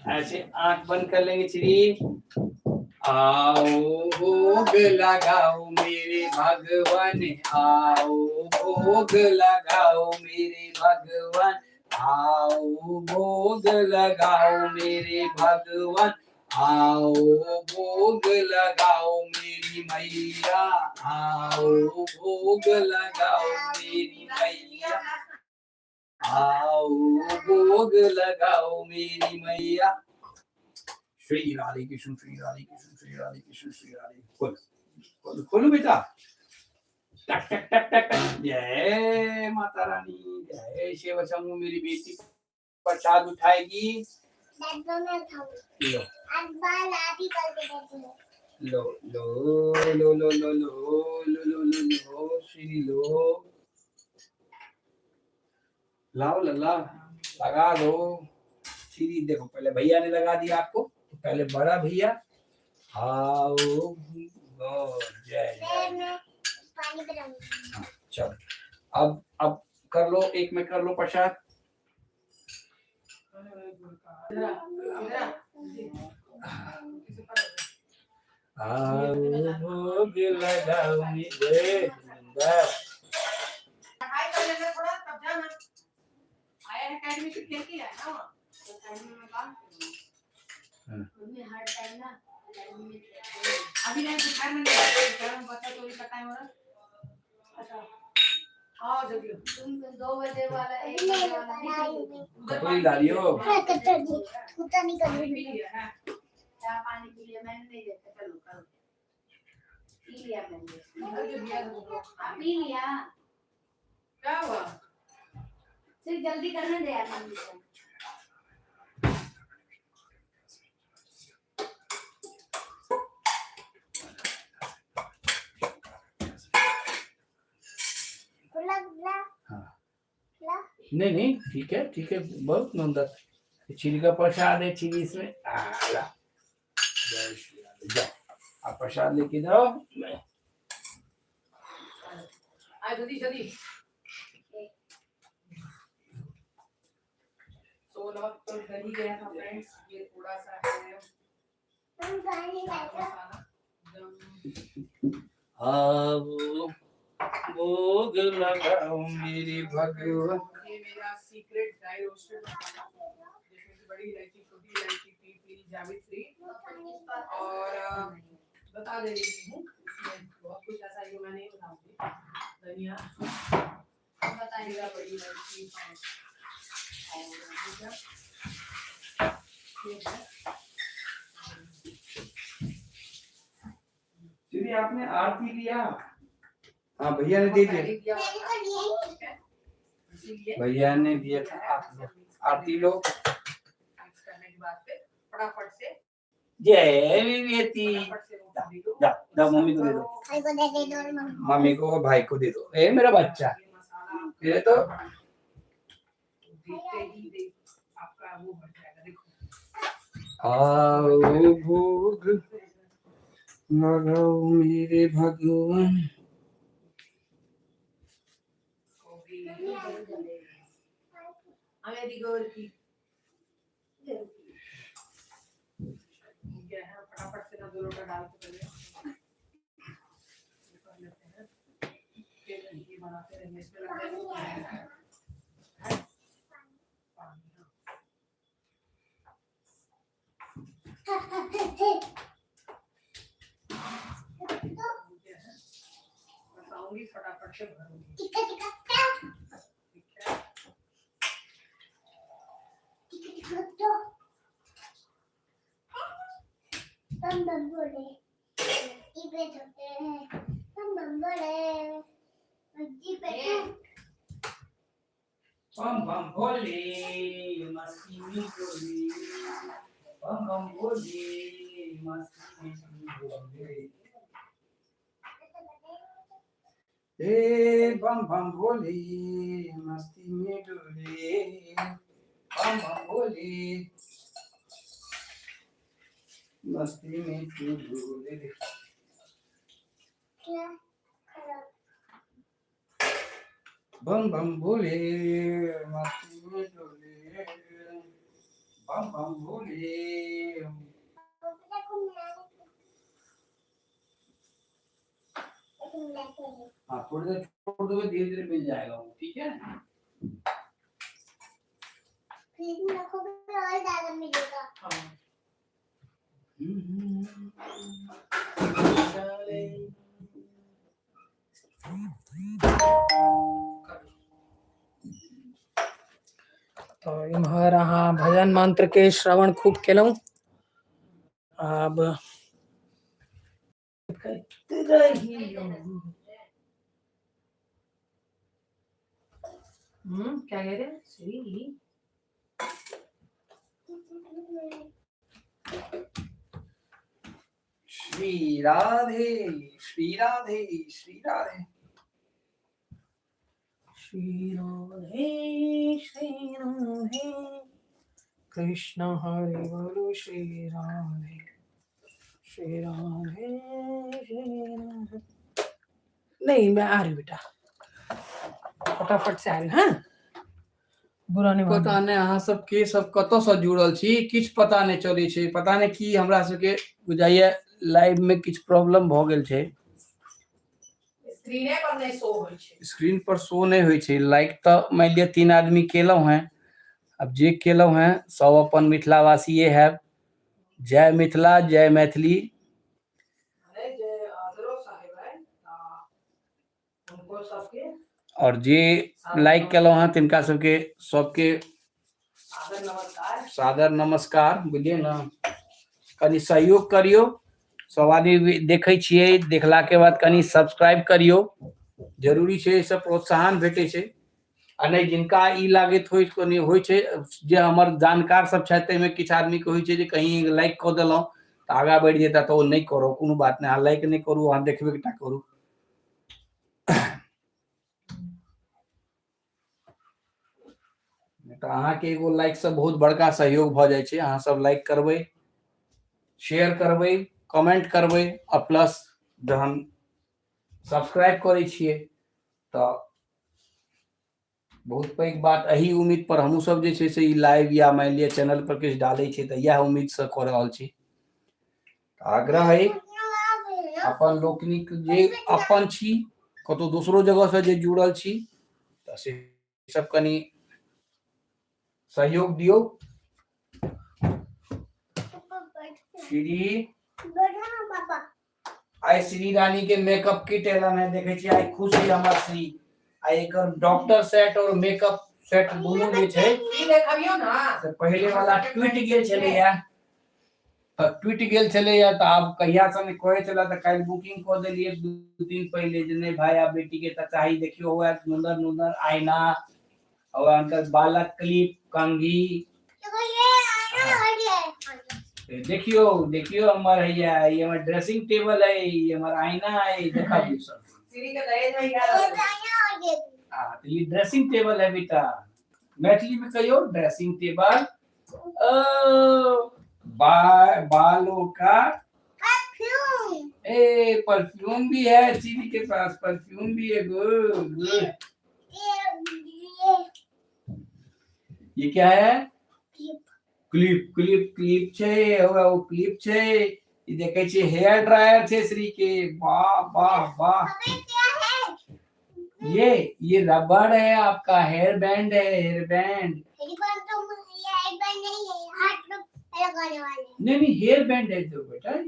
S1: ऐसे आंख बंद कर लेंगे। श्री आओ भोग लगाओ मेरे भगवान, आओ भोग लगाओ मेरे भगवान, आओ भोग लगाओ मेरे भगवान, आओ भोग लगाओ मेरी मैया, आओ भोग लगाओ मेरी मैया, आओ भोग लगाओ मेरी मैया। श्री राधे कृष्ण, श्री राधे कृष्ण, श्री राधे कृष्ण, श्री राधे। खोलो खोलो खोलो बेटा, टक टक टक टक टक। जय माता रानी, जय शिव शंभु। मेरी बेटी प्रसाद उठाएगी।
S3: डब्बा में उठाऊंगी।
S1: लो
S3: अब बाल आप ही करके देती है।
S1: लो लो लो लो लो लो लो लो लो लो, श्री लो, लाओ लल्ला, लगा दो। श्री देखो, पहले भैया ने लगा दिया आपको, तो पहले बड़ा भैया। आओ गो, जय
S3: फिर
S1: जय।
S3: मैं पानी पिलाऊंगी।
S1: चलो अब कर लो, एक में कर लो प्रसाद।
S2: इधर आ, इधर आ। किसी पर
S1: आओ भोग लगाओ मेरे जिंदा।
S2: पढ़ाई कर लेना थोड़ा तब जाना। आया है अकेडमी से खेल के आया ना वहाँ।
S4: तो अकेडमी में काम करूँगी।
S1: हाँ।
S4: मम्मी हर टाइम ना अकेडमी में खेलती है।
S2: अभी नहीं, दोपहर में नहीं, दोपहर में बच्चा चोरी का टाइम हो रहा है।
S4: अच्छा।
S2: आओ जल्दी।
S4: तुम 2 बजे वाला 1
S3: अभी
S4: बजे
S3: मैं
S4: वाला नहीं
S3: बनाई
S4: पी।
S3: हूँ।
S1: कटोरी ला लियो।
S3: मैं कटोरी छूटा नहीं
S2: पी
S3: करूँगी।
S2: लिया है।
S4: चाय पानी पी लिया मैंने, नहीं देखा। चलो करो, पी लिया मैंने।
S2: इधर जो दिया था वो।
S4: हाँ, पी लिया।
S2: क्या हुआ?
S4: सिर्फ जल्दी करने दे यार मम्मी को।
S3: खुला खुला।
S1: हाँ।
S3: खुला।
S1: नहीं नहीं, ठीक है ठीक है, बहुत सुंदर चिली का प्रसाद है, चिली इसमें आला। जय श्री राम। जाओ आप प्रसाद लेके जाओ।
S2: आ जल्दी जल्दी। सो नमक तो डल ही गया था फ्रेंड्स, ये थोड़ा सा है
S3: हम पानी
S2: चाट
S3: लाएगा।
S2: मसाला एकदम।
S1: आओ भोग लगाओ मेरे भगवान।
S2: ये मेरा सीक्रेट ड्राई रोस्टेड मसाला, जिसमें कि बड़ी इलायची, छोटी इलायची, पीपली, जावित्री और बता दे रही हूँ, इसमें बहुत कुछ ऐसा है जो मैं नहीं बताऊंगी। धनिया,
S4: बताइए।
S2: जीरा, बड़ी इलायची, हाँ, और ये क्या? ये है।
S1: दीदी आपने आरती लिया? हाँ भैया ने दे दिया।
S2: पहले दिया
S3: मैंने
S2: हुआ
S3: तो लिया ही
S2: था, ठीक है? इसीलिए
S1: भैया ने दिया था, आप लो। आरती लो।
S2: मिक्स करने के बाद फिर फटाफट से
S1: जय विवेती।
S2: फटाफट से वो दे दो।
S1: जा जा मम्मी को दे दो।
S3: भाई को दे दे दो और मम्मी।
S1: मम्मी को और भाई को दे दो। ए मेरा बच्चा,
S2: ये मसाला
S1: ये तो
S2: देखते ही देख आपका वो भर जाएगा, देखो।
S1: आओ भोग लगाओ मेरे भगवान।
S2: गोभी हमें दी गोर की क्या है, फटाफट से ना दो लोटा डाल के पहले ये कर लेते हैं, फिर ये बनाते रहेंगे। इसमें लग जाएगा है? पानी, हाँ।
S3: तो
S2: क्या है, बस आऊंगी फटाफट से भरूंगी।
S3: टिक्का टिक्का क्या?
S2: ठीक है।
S3: टिक्का टिक्का तो बम बम बोले मस्ती पे झुकते हैं, बम बम बोले मस्ती पे।
S1: बम बम भोले मस्ती में डोले, बम बम भोले मस्ती में डोले, ए बम बम भोले मस्ती में डोले, बम बम भोले मस्ती में तू डोले।
S3: क्या खराब?
S1: बम बम भोले मस्ती में डोले, बम बम भोले।
S3: देखो मिलाने देखो मिलाते हैं।
S1: हाँ थोड़ी देर छोड़ दोगे, धीरे धीरे मिल जाएगा वो, ठीक है।
S3: फ्रिज में रखोगे और ज्यादा मिलेगा।
S2: हाँ।
S5: तऽ इम्हर अहाँ भजन मंत्र के श्रवण खूब केलहुँ। आब क्या कह रहे हैं श्री?
S1: श्री राधे श्री राधे श्री राधे।
S5: श्री राधे श्री राधे कृष्ण हरि बोलो, श्री राधे श्री राधे श्री राधे। नहीं, मैं आ रही हूँ बेटा, फटाफट से आ रही हूँ। हाँ, बुरा नहीं
S1: पता
S5: मानना।
S1: नहि अहाँ सब के सब कतऽसँ जुड़ल छी, किछु पता नहि चलै छै। पता नहि की हमरा सबके बुझाइया लाइव में किछु प्रॉब्लम भऽ गेल छै।
S2: स्क्रीने पर नहि शो होइ छै।
S1: स्क्रीन पर शो नहि होइ छै। लाइक तऽ मानि लिअ 3 आदमी केलहुँ हेँ। आब जे केलहुँ हेँ सब अपन मिथिलावासिए हैब। जय मिथिला जय मैथिली।
S2: अरे जे अदरो साहेब है, उनको सबके
S1: आओर जे लाइक केलहुँ हँ तिनका सबके सबके
S2: सादर नमस्कार।
S1: सादर नमस्कार। बुझलियै ने, कनि सहयोग करियौ, सब आदमी देखै छियै, देखलाके बाद कनि सब्सक्राइब करियौ, जरूरी छै, एहिसँ प्रोत्साहन भेटै छै। आ नहि जिनका ई लागैत होइ कनि होइ छै जे हमर जानकार सब छथि, ताहिमे किछु आदमीके होइ छै जे कहीं लाइक कऽ देलहुँ तऽ आगाँ बढ़ि जेता, तऽ ओ नहि करू, कोनो बात नहि, अहाँ लाइक नहि करू, अहाँ देखबे टा करू। तऽ अहाँके एगो लाइक से बहुत बड़का सहयोग भऽ जाइ छै। अहाँ सब लाइक करबै, शेयर करबै, कमेंट करबै, आ प्लस जहन सब्सक्राइब करै छियै तऽ बहुत पैघ बात। एहि उम्मीद पर हमहूँ सब जे छै से ई लाइव या मानि लिअ चैनल पर किछु डालै छियै, तऽ इएह उम्मीद से कऽ रहल छी। आग्रह अइ अपन लोकनिक जे अपन छी, कतहु दोसरो जगहसँ जे जुड़ल छी, तऽ से सब कनि सहयोग दियौ। श्री आइ श्री रानी के मेकअप किट एलन है, देखे छी आइ खुश है हमर श्री। आइ एकर डॉक्टर सेट और मेकअप सेट दुनू जे छै
S2: ई देखबियौ ना।
S1: से पहिले वाला टूटि गेल छलैया, तऽ टूटि गेल छलैया, तऽ आब कहिया से नहि कहै छलै, तऽ काल्हि बुकिंग कऽ देलियै 2 दिन पहिले जे नहि भाई, आब बेटी के तऽ चाही। देखियौ, हुए सुन्दर सुन्दर आईना और हुनकर बालक क्लिप, कंघी। देखियो देखियो, हमर हैया ई हमर ड्रेसिंग टेबल है, ई हमर आईना है, देखा दियो सब।
S2: सीढ़ी के दहेज में याद।
S1: हाँ, तो ये ड्रेसिंग टेबल है बेटा, मैथिली में कहियो ड्रेसिंग टेबल। ओ बालों का ए परफ्यूम भी है, चीनी के पास परफ्यूम भी है। Good good. ये क्या है? क्लिप क्लिप क्लिप छै, होगा ओ क्लिप छै। ई देखै छी हेयर ड्रायर छै श्री के। वाह वाह वाह। ये रबड़ है आपका, हेयर बैंड है, हेयर बैंड। नहीं नहीं, हेयर बैंड है जो बेटा ये।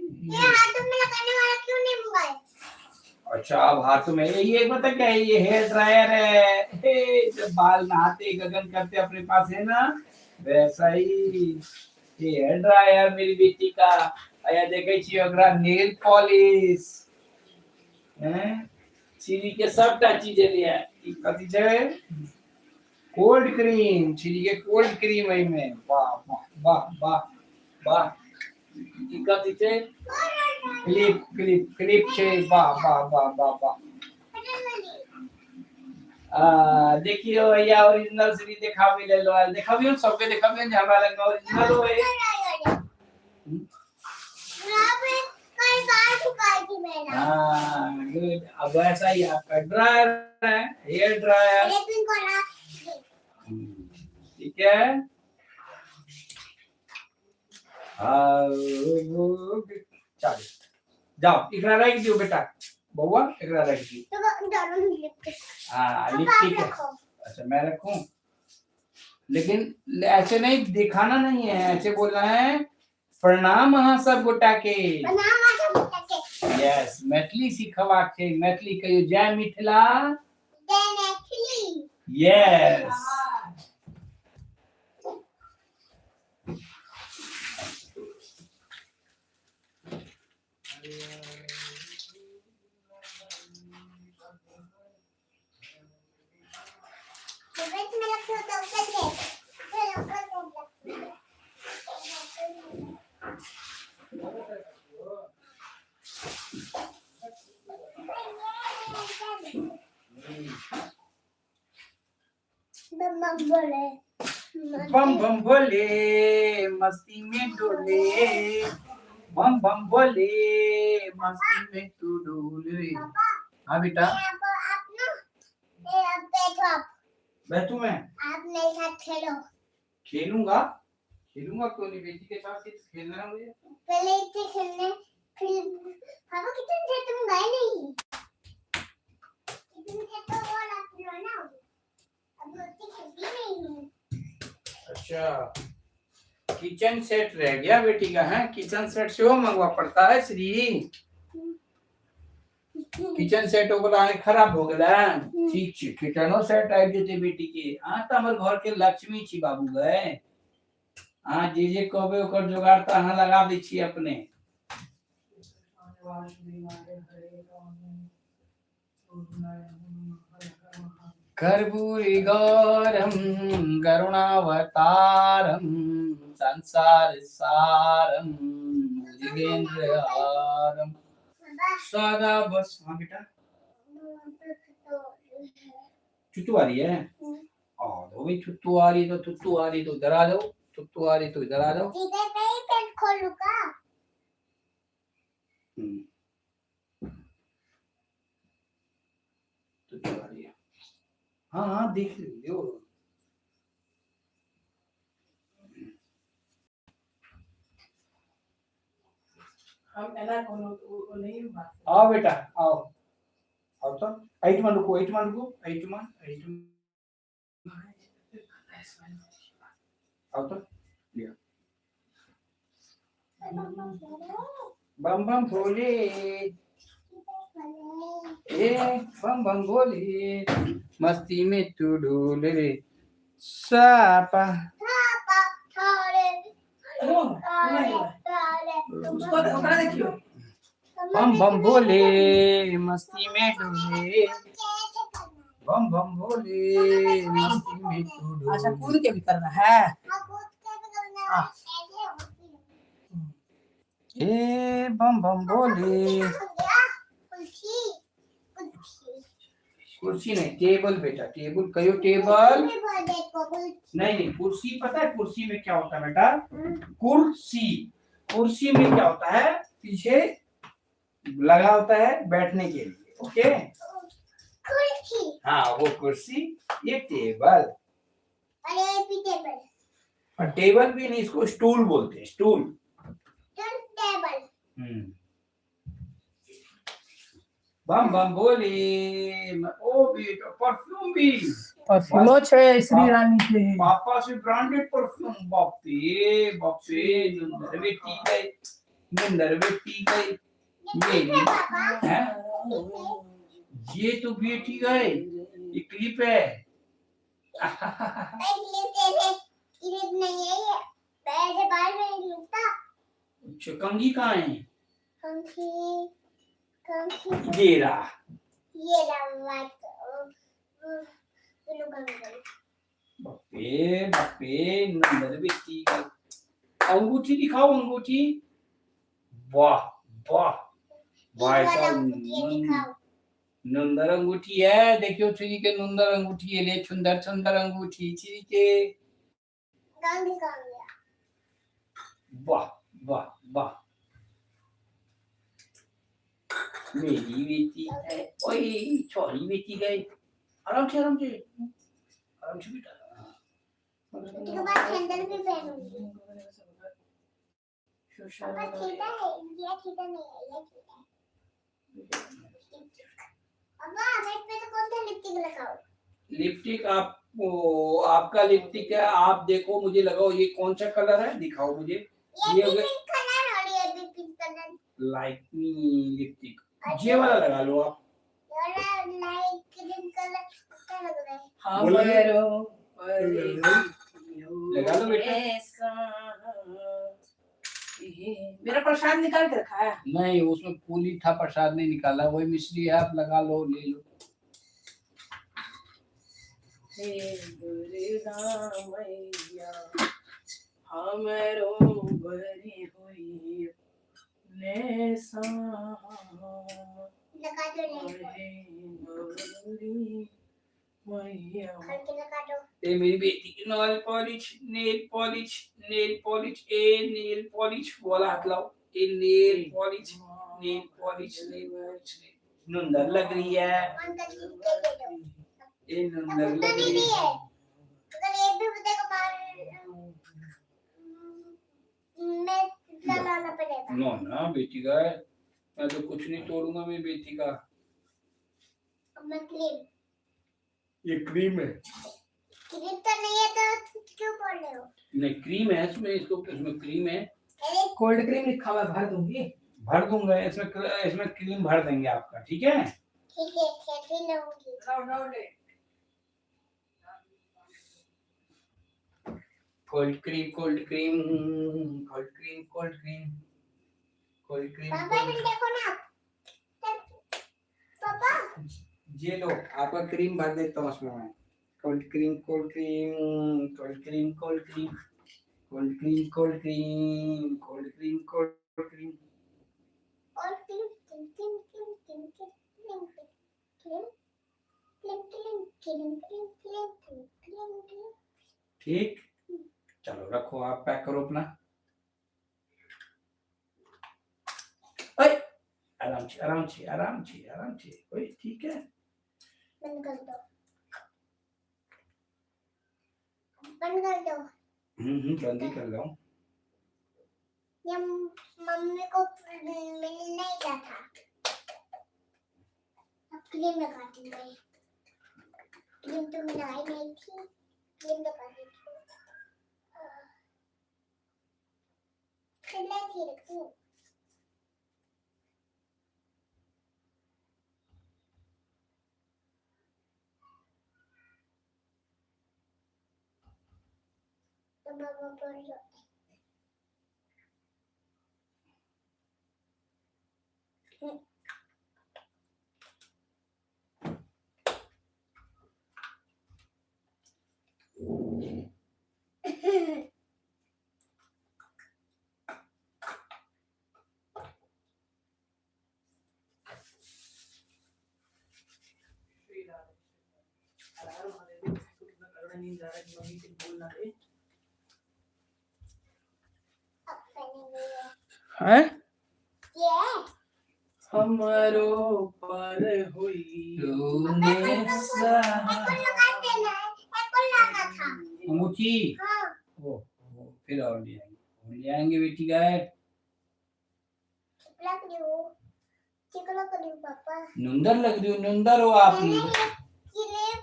S1: अच्छा, अब हाथों में ये पता क्या है? ये हेयर ड्रायर है। हे, जब बाल नहाते गगन करते अपने पास है ना, वैसा ही ये हेयर ड्रायर मेरी बेटी का। आया देखे छी ओकरा नेल पॉलिश हैं, चीनी के सबटा चीज एलियै। ई कथी छै? कोल्ड क्रीम, चीनी के कोल्ड क्रीम एहिमे। वाह वाह वाह वाह वाह। ई कथी छै? क्लिप क्लिप क्लिप छै। वाह वाह वाह वाह वाह। आ देखियो भैया, ओरिजिनल श्री देखाबे ले लो, देखाबियो सबके, देखाबियो जे हमरा लग ओरिजिनल होय। हाँ, गुड। अब वैसा ही आपका ड्रायर है, हेयर ड्रायर, ठीक है। हाँ, चलो जाओ, एकरा राखि दियो बेटा, बउआ, एकरा राखि दियो। हाँ, लिपस्टिक है। अच्छा, मैं रखूं? लेकिन ऐसे नहीं दिखाना, नहीं है, ऐसे बोलना है, प्रणाम अहाँ सब गोटा के। यस, मैथिली सिखबाक छै, मैथिली कहियो, जय मिथिला। यस। बम बम भोले मस्ती में डोले, बम बम भोले मस्ती में तू डोले। हाँ बेटा।
S3: आप ना आप बैठो आप।
S1: बैठू मैं?
S3: आप मेरे साथ खेलो।
S1: खेलूंगा, खेलूंगा, क्यों नहीं? बेटी के साथ सिर्फ खेलना है मुझे।
S3: पहले इतने खेलने, फिर पापा कितने थे, तुम गए नहीं कितने थे, तो और आप ना अब उतनी खेलती नहीं हूँ।
S1: अच्छा, किचन सेट रह गया बेटी का है, किचन सेट से वो मंगवा पड़ता है श्री। किचन सेट वाला अहाँके खराब हो गेलै। ठीक छै, किचनो सेट आबि जेतै बेटी के। अहाँ तऽ हमर घर के लक्ष्मी छी बाबू गए। अहाँ जे जे कहबै ओकर जोगाड़ तऽ अहाँ लगा दै छियै अपने। कर्पूरी गौरम करुणावतारम संसार सारम भुजगेंद्र हारम सदा बस। हाँ बेटा, चुट्टू आ रही है। आ भाई, चुट्टू आ रही तो चुट्टू आ रही तो इधर आ जाओ, चुट्टू आ रही तो इधर आ जाओ।
S3: खोलूंगा।
S1: चुट्टू आ रही है। हाँ हाँ, देख लियो।
S2: हम एना कोनो ओ नहीं बात।
S1: आओ बेटा, आओ आओ। तो एहिठमा रुको, एहिठमा रुको, एहिठमा, एहिठमा आओ। तो लियो। बम बम भोले, ए बम बम भोले, मस्ती में तू डोल रे सापा।
S2: उसको ओकरा देखियो।
S1: बम बम भोले मस्ती में डोले, बम बम भोले मस्ती में तू
S5: अच्छा,
S1: डोले।
S5: कूद के भी करना है।
S1: ए बम बम भोले। कुर्सी नहीं, टेबल बेटा, टेबल कहो, टेबल नहीं। नहीं, कुर्सी। पता है कुर्सी में क्या होता है बेटा? कुर्सी, कुर्सी में क्या होता है? पीछे लगा होता है बैठने के लिए। ओके, हाँ, वो कुर्सी, ये टेबल। और टेबल भी नहीं, इसको स्टूल बोलते हैं, स्टूल। हम्म। बम बम भोले। ओ बेटा, परफ्यूम भी।
S5: परफ्यूमो छै श्री रानी के।
S1: पापा से ब्रांडेड परफ्यूम। बाप रे बाप रे, नंदर बेटी गई, नंदर बेटी गई मेरी है। ये तो बेटी गए, ये क्लिप है। अच्छा, कंघी कहाँ है? ये रहा।
S3: ये रहा ब्लू कंघी।
S1: बापे बापे, नंदर बेटी गई। अंगूठी दिखाओ, अंगूठी। वाह वाह भाई साहब, नुंदर अंगूठी है। देखियो छुरी के नुंदर अंगूठी है। ले सुंदर सुंदर अंगूठी छुरी के। वाह वाह वाह, मेरी बेटी है। ओए छोरी बेटी गई। आराम से, आराम से, आराम से बेटा।
S3: उसके बाद सैंडल भी पहनूंगी। पापा, सीधा है ये? सीधा नहीं है ये, सीधा है। पापा, मैं पे तो कौन सा लिपस्टिक लगाऊं?
S1: लिपस्टिक आप, वो आपका लिपस्टिक है, आप देखो, मुझे लगाओ। ये कौन सा कलर है, दिखाओ मुझे।
S3: ये
S1: ये
S3: भी
S1: हो गया।
S3: पिंक कलर और ये भी पिंक कलर।
S1: लाइट लिपस्टिक ये वाला लगा लो आप।
S3: ये वाला लाइट क्रीम कलर अच्छा लग रहा है।
S5: हमरो
S1: लगा लो बेटा।
S2: मेरा प्रसाद निकाल के रखा है।
S1: नहीं, उसमें पूली था, प्रसाद नहीं निकाला। वही मिश्री है, आप लगा लो, ले लो।
S5: हे दुर्गा मैया, हमरो बरी हुई ने सा।
S3: लगा दो ले।
S5: हे गौरी मैया।
S3: खोल के लगा दो।
S1: ए मेरी बेटी की nail polish, nail polish, nail polish, ए नेल पॉलिश वाला हाथ लाओ। ए nail polish, nail polish, nail polish, नुंदर लग रही है।
S3: कौन सा चीज के दे दो।
S1: ए नुंदर
S3: अब
S1: लग
S3: तो नहीं
S1: रही
S3: भी
S1: है।
S3: है, अगर एक भी बताएगा बाल मैं लगाना पड़ेगा।
S1: नो ना बेटी का है, मैं तो कुछ नहीं तोड़ूंगा मेरी बेटी का।
S3: अब मैं क्रीम।
S1: ये क्रीम है।
S3: क्रीम तो नहीं है, तो क्यों बोल रहे हो?
S1: नहीं, क्रीम है इसमें, इसको, इसमें क्रीम है।
S3: अरे।
S5: कोल्ड क्रीम लिखा हुआ है, भर दूंगी।
S1: भर दूंगा इसमें, इसमें क्रीम भर देंगे आपका, ठीक है?
S3: ठीक है, खेल लूंगी।
S2: राउंड राउंड है।
S1: Cold cream, cold cream, cold cream, cold cream, cold cream.
S3: पापा तुम देखो ना, पापा।
S1: ये लो, आपका क्रीम भर देता हूँ उसमें मैं। Cold cream, cold cream, cold cream, cold cream, cold cream, cold cream, cold cream, cold cream.
S3: और cream cream cream cream cream cream cream cream cream cream cream cream cream cream cream.
S1: ठीक, चलो रखो, आप पैक करो अपना। ओए, आराम से, आराम से, आराम से, आराम से। ओए, ठीक है।
S3: बंद कर दो, बंद कर दो।
S1: हम्म, बंद ही कर रहा हूँ।
S3: ये मम्मी को मिल नहीं रहा था। अब क्रीम लगाती हूँ मैं। क्रीम तो मैं लगाई नहीं थी, क्रीम लगा दी थी। थी रखती हूँ। तो बाबा बोलो।
S2: नींद आ रहा है कि मम्मी कुछ बोल ना दे।
S3: अब बनेंगे
S5: हैं?
S3: ये।
S5: हमरो पर हुई
S1: तूने
S3: एक और लगा देना है, एक और लाना था।
S1: अंगूठी।
S3: हाँ।
S1: ओ, फिर और ले आएंगे, और ले आएंगे बेटी का है।
S3: ठीक लग रही हो, ठीक लग रही हो पापा।
S1: नुंदर लग रही हो, नुंदर हो आप।
S3: मैंने ये क्रीम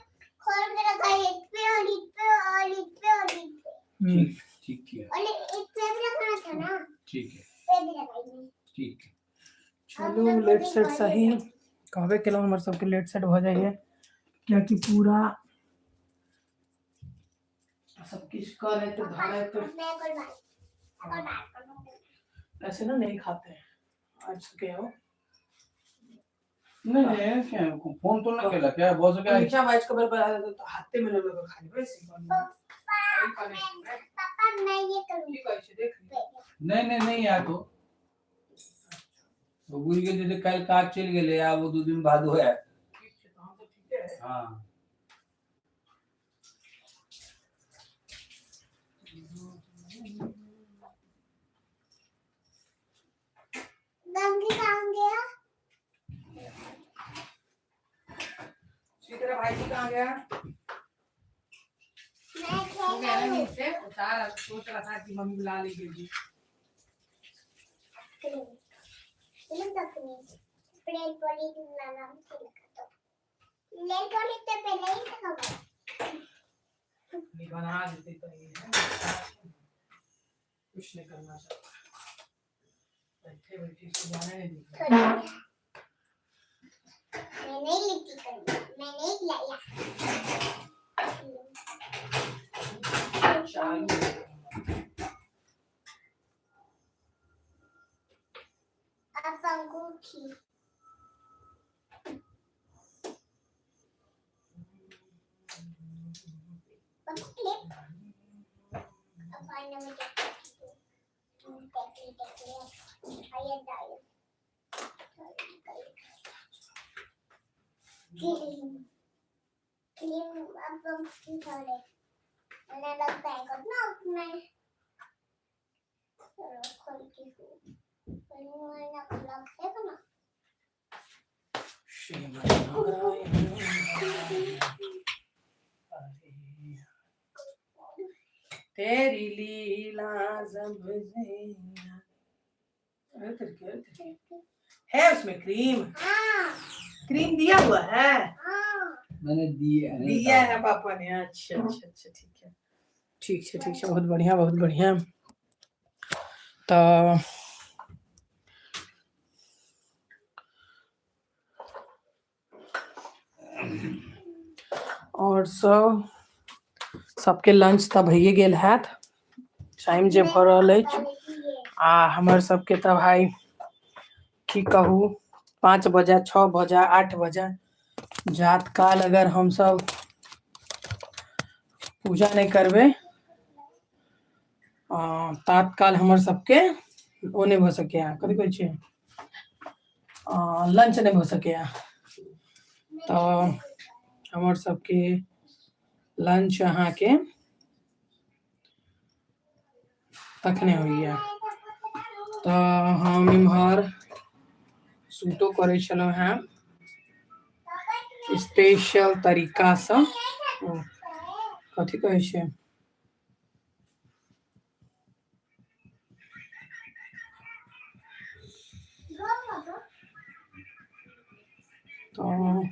S3: खोल के रखा है, इस पे और इस पे और इस पे और इस पे।
S1: ठीक, ठीक किया।
S3: और इस पे भी लगाना था ना।
S1: ठीक है।
S3: पे भी लगाई।
S1: ठीक है।
S5: चलू, लेट सेट सही कहबे केलहुँ, हमर सबके लेट सेट भऽ जाइए, कियाकि पूरा सब किछु करैत धरैत।
S3: मैं एक और बार, एक और बार करूंगी।
S5: ऐसे ना नहीं खाते हैं आज के हो।
S1: नहीं नहीं, क्या फोन तो ना केला क्या बहुत क्या?
S2: नीचा बाज के बर बना तो हाथे में लगा खा लेबै से।
S3: पापा, पापा, मैं ये करूंगी।
S2: की कहै छै देख।
S1: नहीं नहीं नहीं यार, तो तो बुझ गेल जे काल्हि काज चलि गेलै, आब ओ 2 दिन बाद होय।
S2: ठीक छै, तहन तऽ ठीके है।
S1: हाँ।
S3: गंगी कहाँ गया?
S2: श्री तेरा भाई जी कहाँ गया?
S3: मैं
S2: हो
S3: खेल
S2: गया ना?
S3: रही हूँ।
S2: नींद से उतार, सोच रहा था कि मम्मी बुला लेगी जी।
S3: क्रीम क्रीम तो क्रीम प्लेट पॉली लाना मुझे लगा तो लेट पॉली तो पहले ही था खबर।
S2: नहीं बना देते तो ये है, कुछ नहीं करना चाहता, बैठे बैठे इसको जाने नहीं देते।
S3: थोड़ी मैं नहीं लिखी करूँगी, मैं नहीं लाया।
S2: चालू हो गया।
S3: अब अंगूठी। अब क्लिप, अब आने मुझे देख ली, देख ली, आया डालो क्रीम क्रीम। अब अंगूठी थोड़े मैंने लगता है ना मैं चलो खोलती हूँ, लगता है ना।
S5: तेरी लीला सब जैना। अरे तेरे के, अरे तेरे के। है उसमें क्रीम?
S3: हाँ।
S5: क्रीम दिया हुआ है?
S3: हाँ।
S1: मैंने दिए नहीं।
S5: दिया है पापा ने। अच्छा अच्छा अच्छा, ठीक है, ठीक छै, ठीक छै। बहुत बढ़िया, बहुत बढ़िया। तऽ आओर सब सबके लंच तऽ भइए गेल हैत, टाइम जे भऽ रहल अछि। आ हमर सबके तऽ भाय की कहू, 5 बजे, 6 बजे, 8 बजे जात काल अगर हमसब पूजा नहि करबै तात्काल हमर सबके ओ नहि भऽ सकैए, कथी कहै छै, लंच नहि भऽ सकैए। तऽ हमर सबके लंच अहाँके तखने होइए। तऽ हम इम्हर सूटो करै छलहुँ हेँ स्पेशल तरीकासँ, कथी कहै छै, तऽ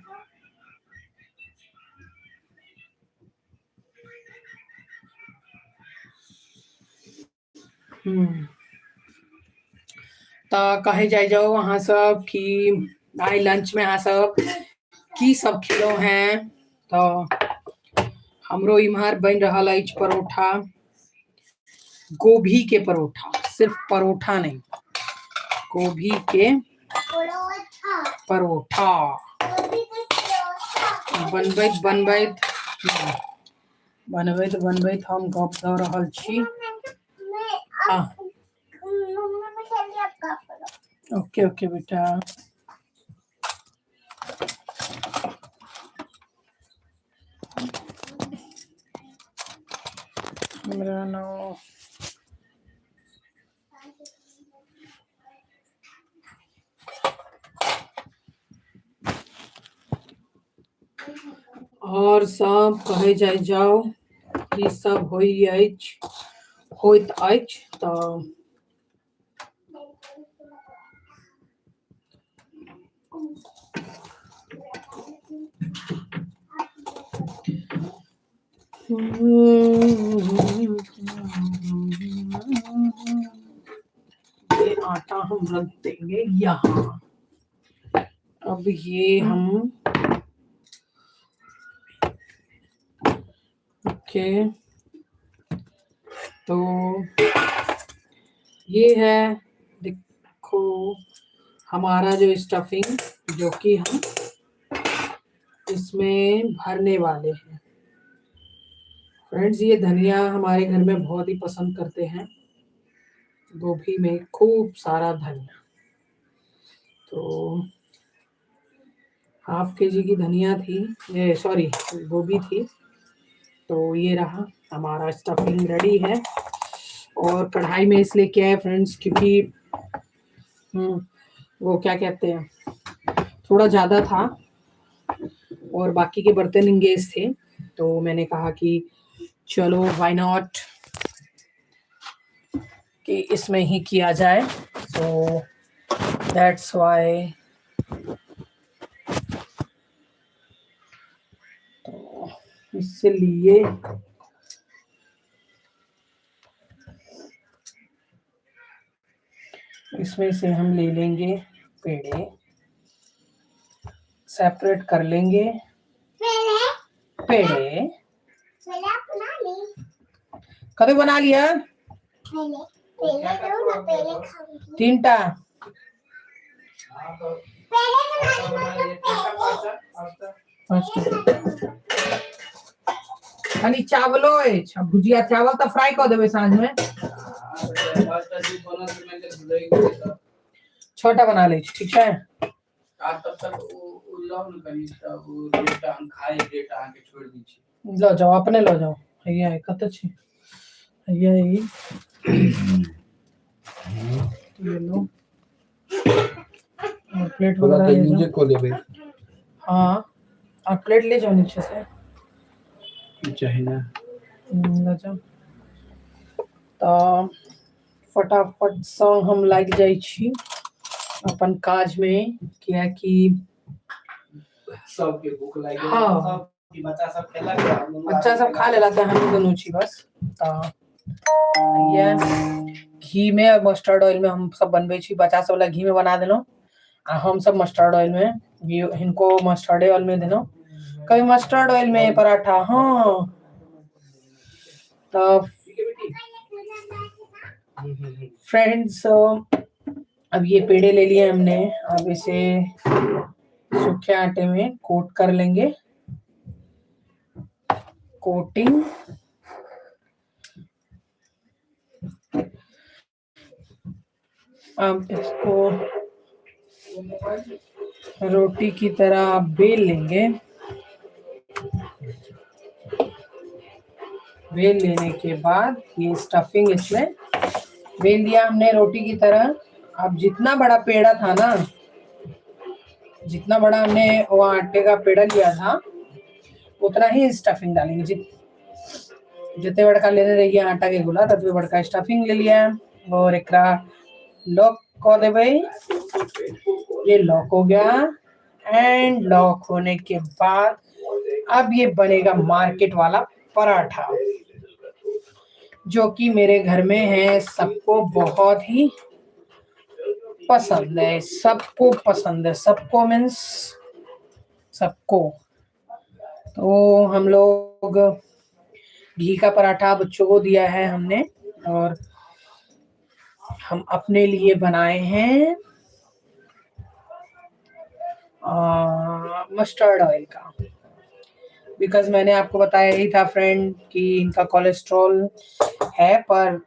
S5: तऽ कहै जाइ जाउ अहाँ सब कि आइ लंच में अहाँ सब की सब खेलहुँ हेँ। तऽ हमरो इम्हर बनि रहल अछि परोठा, गोभी के परोठा, सिर्फ परोठा नहीं, गोभी के परोठा बनबैत बनबैत बनबैत बनबैत हम गप दऽ रहल छी। हाँ ओके ओके बेटा। हमरा नाम और सब कहै जाइ जाउ की सब होइ अछि, होइत अछि। तऽ ये आटा हम रख देंगे यहाँ। अब ये हम ओके, तो ये है देखो हमारा जो स्टफिंग जो कि हम इसमें भरने वाले हैं। फ्रेंड्स ये धनिया हमारे घर में बहुत ही पसंद करते हैं, गोभी में खूब सारा धनिया। तो हाफ के जी की धनिया थी, ये सॉरी गोभी थी। तो ये रहा हमारा स्टफिंग रेडी है। और कढ़ाई में इसलिए किया है फ्रेंड्स क्योंकि वो क्या कहते हैं, थोड़ा ज़्यादा था और बाकी के बर्तन इंगेज थे, तो मैंने कहा कि चलो why not कि इसमें ही किया जाए। सो that's why तो इसलिए इसमें से हम ले लेंगे पेड़े, सेपरेट कर लेंगे पेड़े। कभी बना लिया? तीन टा। खाली चावलो अछि, भुजिया चावल तऽ फ्राई कऽ देबै साँझ में। छोटा बना लै छी, ठीक छै?
S1: तब तक ओ लाउ ने कनि, तब ओ डेढ़टा हम खाइ, डेढ़टा अहाँके छोड़ि दै छी।
S5: लऽ जाउ, अपने लऽ जाउ। हैया कतऽ छी? हैया ई ये लो और प्लेट वगैरह ले जाओ।
S1: कऽ लेबै।
S5: हाँ, और प्लेट ले जाओ नीचे से।
S1: चाही ना।
S5: लऽ जाउ। तऽ फटाफटसँ हम लागि जाइ छी अपन काजमे, कियाकि
S1: सबके भूख लागि गेल।
S5: हाँ।
S1: सब बच्चा सब खेलक, हम दुनू
S5: बच्चा सब खा लेलक, तऽ हम दुनू छी बस। तऽ इएह घी में और मस्टर्ड ऑयल में हम सब बनबै छी। बच्चा सब लए घी में बना देलहुँ आ हम सब मस्टर्ड ऑयल में, हिनको मस्टर्डे ऑयल में देलहुँ। कभी मस्टर्ड ऑयल में पराठा। हाँ, तो फ्रेंड्स अब ये पेड़े ले लिए हमने। अब इसे सूखे आटे में कोट कर लेंगे। कोटिंग अब इसको रोटी की तरह बेल लेंगे। बेल लेने के बाद ये स्टफिंग इसमें बेल दिया हमने रोटी की तरह। अब जितना बड़ा पेड़ा था ना, जितना बड़ा हमने वो आटे का पेड़ा लिया था, उतना ही स्टफिंग डालेंगे। जितने बड़का लेने रहिए आटा के गोला, ततबे बड़का स्टफिंग ले लिया है। और एकरा लॉक कर देबै। ये लॉक हो गया। एंड लॉक होने के बाद अब ये बनेगा मार्केट वाला पराठा, जो कि मेरे घर में है, सबको बहुत ही पसंद है। सबको पसंद है, सबको मीन्स सबको। तो हम लोग घी का पराठा बच्चों को दिया है हमने, और हम अपने लिए बनाए हैं मस्टर्ड ऑयल का। Because मैंने आपको बताया ही था फ्रेंड कि इनका कोलेस्ट्रॉल है, पर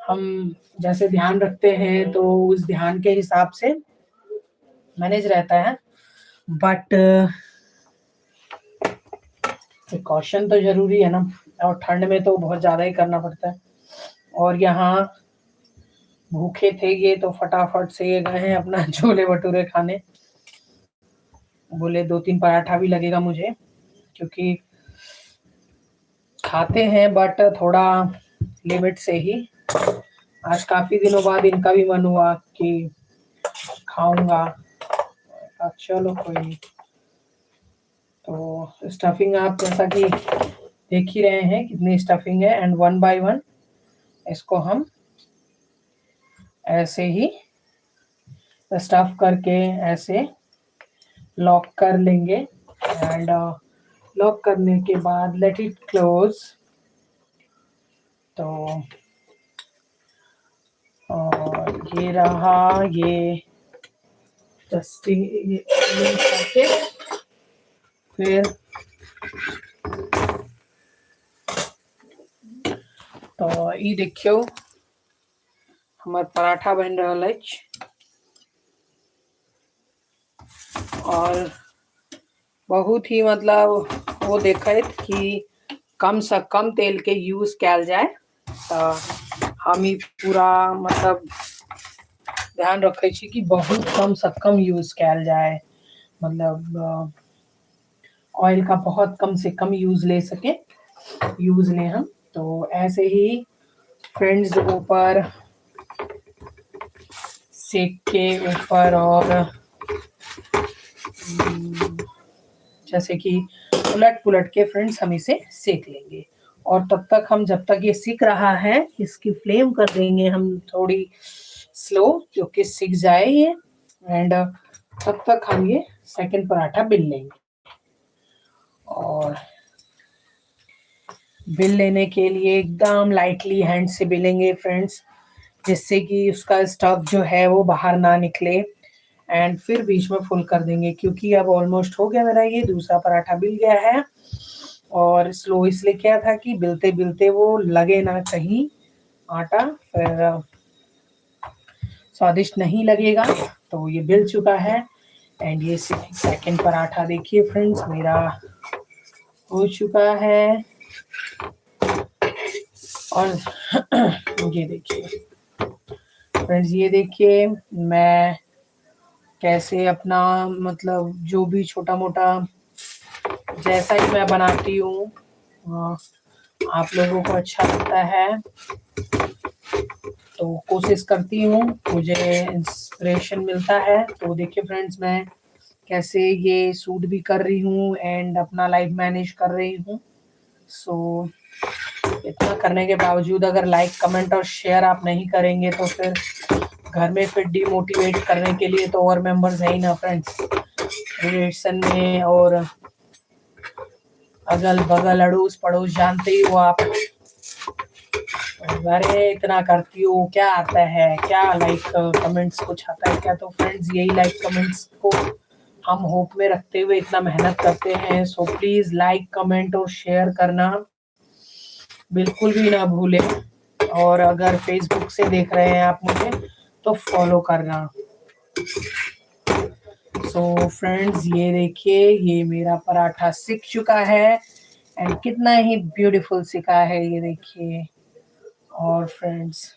S5: हम जैसे ध्यान रखते हैं तो उस ध्यान के हिसाब से मैनेज रहता है, बट प्रिकॉशन तो जरूरी है ना, और ठंड में तो बहुत ज़्यादा ही करना पड़ता है। और यहाँ भूखे थे ये तो फटाफट से ये गए हैं अपना छोले भटूरे खाने। बोले 2-3 पराठा भी लगेगा मुझे, क्योंकि खाते हैं बट थोड़ा लिमिट से ही। आज काफ़ी दिनों बाद इनका भी मन हुआ कि खाऊंगा, चलो कोई नहीं। तो स्टफिंग आप जैसा कि देख ही रहे हैं कितनी स्टफिंग है। एंड 1 बाय 1 इसको हम ऐसे ही स्टफ करके ऐसे लॉक कर लेंगे। एंड लॉक करने के बाद let it close. तो और ये रहा, ये डस्टिंग ये करके फिर तो ई देखियो हमर पराठा बनि रहल अछि। और बहुत ही मतलब वो देखैत कि कम से कम तेल के यूज कयल जाए, तो हम ई पूरा मतलब ध्यान रखै छी कि बहुत कम से कम यूज कयल जाए, मतलब ऑयल का बहुत कम से कम यूज ले सके, यूज लें हम। तो ऐसे ही फ्रेंड्स ऊपर सेक के ऊपर और जैसे कि उलट पुलट के फ्रेंड्स हम इसे सेक लेंगे। और तब तक हम, जब तक ये सिक रहा है, इसकी फ्लेम कर देंगे हम थोड़ी स्लो, जो कि सिक जाए ये। एंड तब तक हम ये सेकंड पराठा बेल लेंगे। और बेल लेने के लिए एकदम लाइटली हैंड से बेलेंगे फ्रेंड्स, जिससे कि उसका स्टफ जो है वो बाहर ना निकले। एंड फिर बीच में फुल कर देंगे, क्योंकि अब ऑलमोस्ट हो गया मेरा ये दूसरा पराठा बिल गया है। और स्लो इसलिए किया था कि बिलते बिलते वो लगे ना कहीं आटा, फिर स्वादिष्ट नहीं लगेगा। तो ये बिल चुका है। एंड ये सेकंड पराठा देखिए फ्रेंड्स मेरा हो चुका है। और ये देखिए फ्रेंड्स, ये देखिए मैं कैसे अपना मतलब जो भी छोटा मोटा जैसा ही मैं बनाती हूँ आप लोगों को अच्छा लगता है तो कोशिश करती हूँ, मुझे इंस्पिरेशन मिलता है। तो देखिए फ्रेंड्स मैं कैसे ये सूट भी कर रही हूँ एंड अपना लाइफ मैनेज कर रही हूँ। सो इतना करने के बावजूद अगर लाइक कमेंट और शेयर आप नहीं करेंगे तो फिर घर में फिर डीमोटिवेट करने के लिए तो और मेंबर्स है ही ना फ्रेंड्स, रिलेशन में और अगल बगल अड़ोस पड़ोस जानते ही हो आप। अरे इतना करती हो, क्या आता है, क्या लाइक कमेंट्स कुछ आता है क्या? तो फ्रेंड्स यही लाइक कमेंट्स को हम होप में रखते हुए इतना मेहनत करते हैं। सो प्लीज लाइक कमेंट और शेयर करना बिल्कुल भी ना भूलें। और अगर फेसबुक से देख रहे हैं आप मुझे तो फॉलो करना। सो फ्रेंड्स ये देखिए, ये मेरा पराठा सिक चुका है एंड कितना ही ब्यूटीफुल सिका है, ये देखिए। और फ्रेंड्स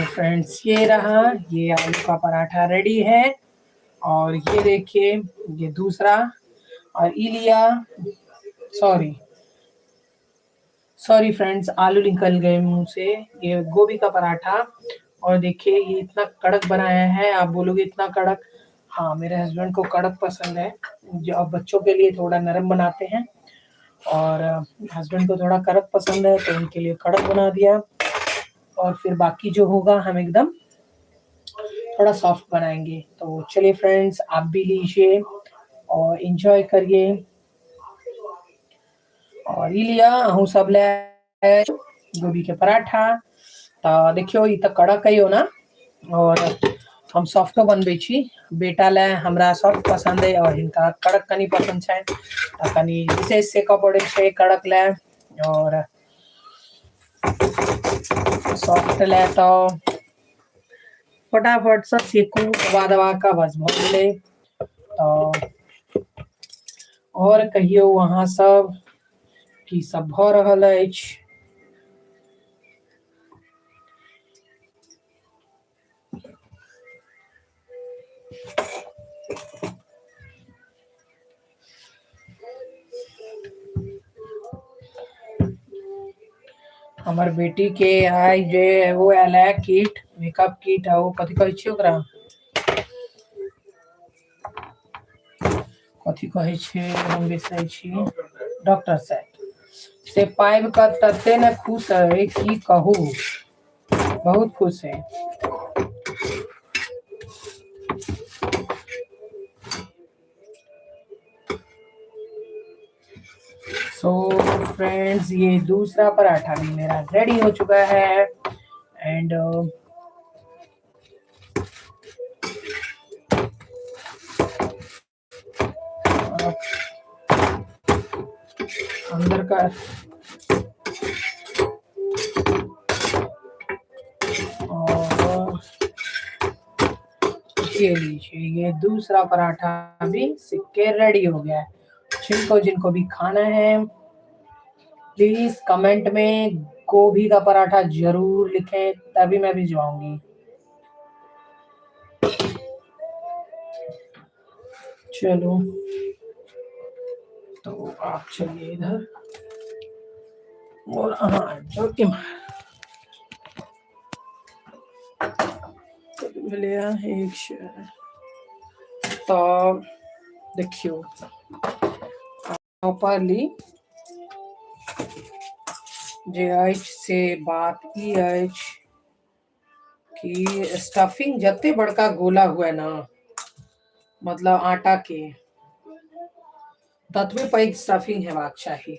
S5: फ्रेंड्स ये रहा, ये आलू का पराठा रेडी है। और ये देखिए ये दूसरा, और इलिया, सॉरी सॉरी फ्रेंड्स आलू निकल गए मुंह से, ये गोभी का पराठा। और देखिए ये इतना कड़क बनाया है, आप बोलोगे इतना कड़क, हाँ मेरे हस्बैंड को कड़क पसंद है, जो अब बच्चों के लिए थोड़ा नरम बनाते हैं और हस्बैंड को थोड़ा कड़क पसंद है तो उनके लिए कड़क बना दिया। और फिर बाकी जो होगा हम एकदम थोड़ा सॉफ्ट बनाएंगे। तो चलिए फ्रेंड्स आप भी लीजिए और एंजॉय करिए। और ई लिया अहूँ सब ले गोभी के पराठा। तो देखियो ई तो कड़क है हो ना, और हम सॉफ्टो बनबै छी। बेटा ले हमरा सॉफ्ट पसंद है और हिनका कड़क कनी पसंद छै, तो कनी विशेष सेकऽ पड़ै छै कड़क ले, और सॉफ्ट ले तो फटाफट से सेकू दबा दबा कऽ बस भऽ गेलै। तो और कहियौ अहाँ सब की सब भऽ रहल अछि। हमर बेटी के आइ जे एगो आयल है किट, मेकअप किट, आ ओ कथी कहै छियै ओकरा, कथी कहै छै हम बिसरै छी, डॉक्टर सेट से पाबि कऽ तते ने खुश है की कहू, बहुत खुश है। सो फ्रेंड्स ये दूसरा पराठा भी मेरा रेडी हो चुका है एंड अंदर का और ये लीजिए ये दूसरा पराठा भी सिक के रेडी हो गया है। जिनको जिनको भी खाना है प्लीज कमेंट में गोभी का पराठा जरूर लिखें, तभी मैं भिजवाऊंगी। चलो तो आप चलिए इधर और हाँ जो एक तो देखियो प्रॉपरली जे अछि से बात ई अछि कि स्टफिंग जते बड़का गोला हुए ना, मतलब आटा के, ततबे पैघ स्टफिंग हेबाक चाही।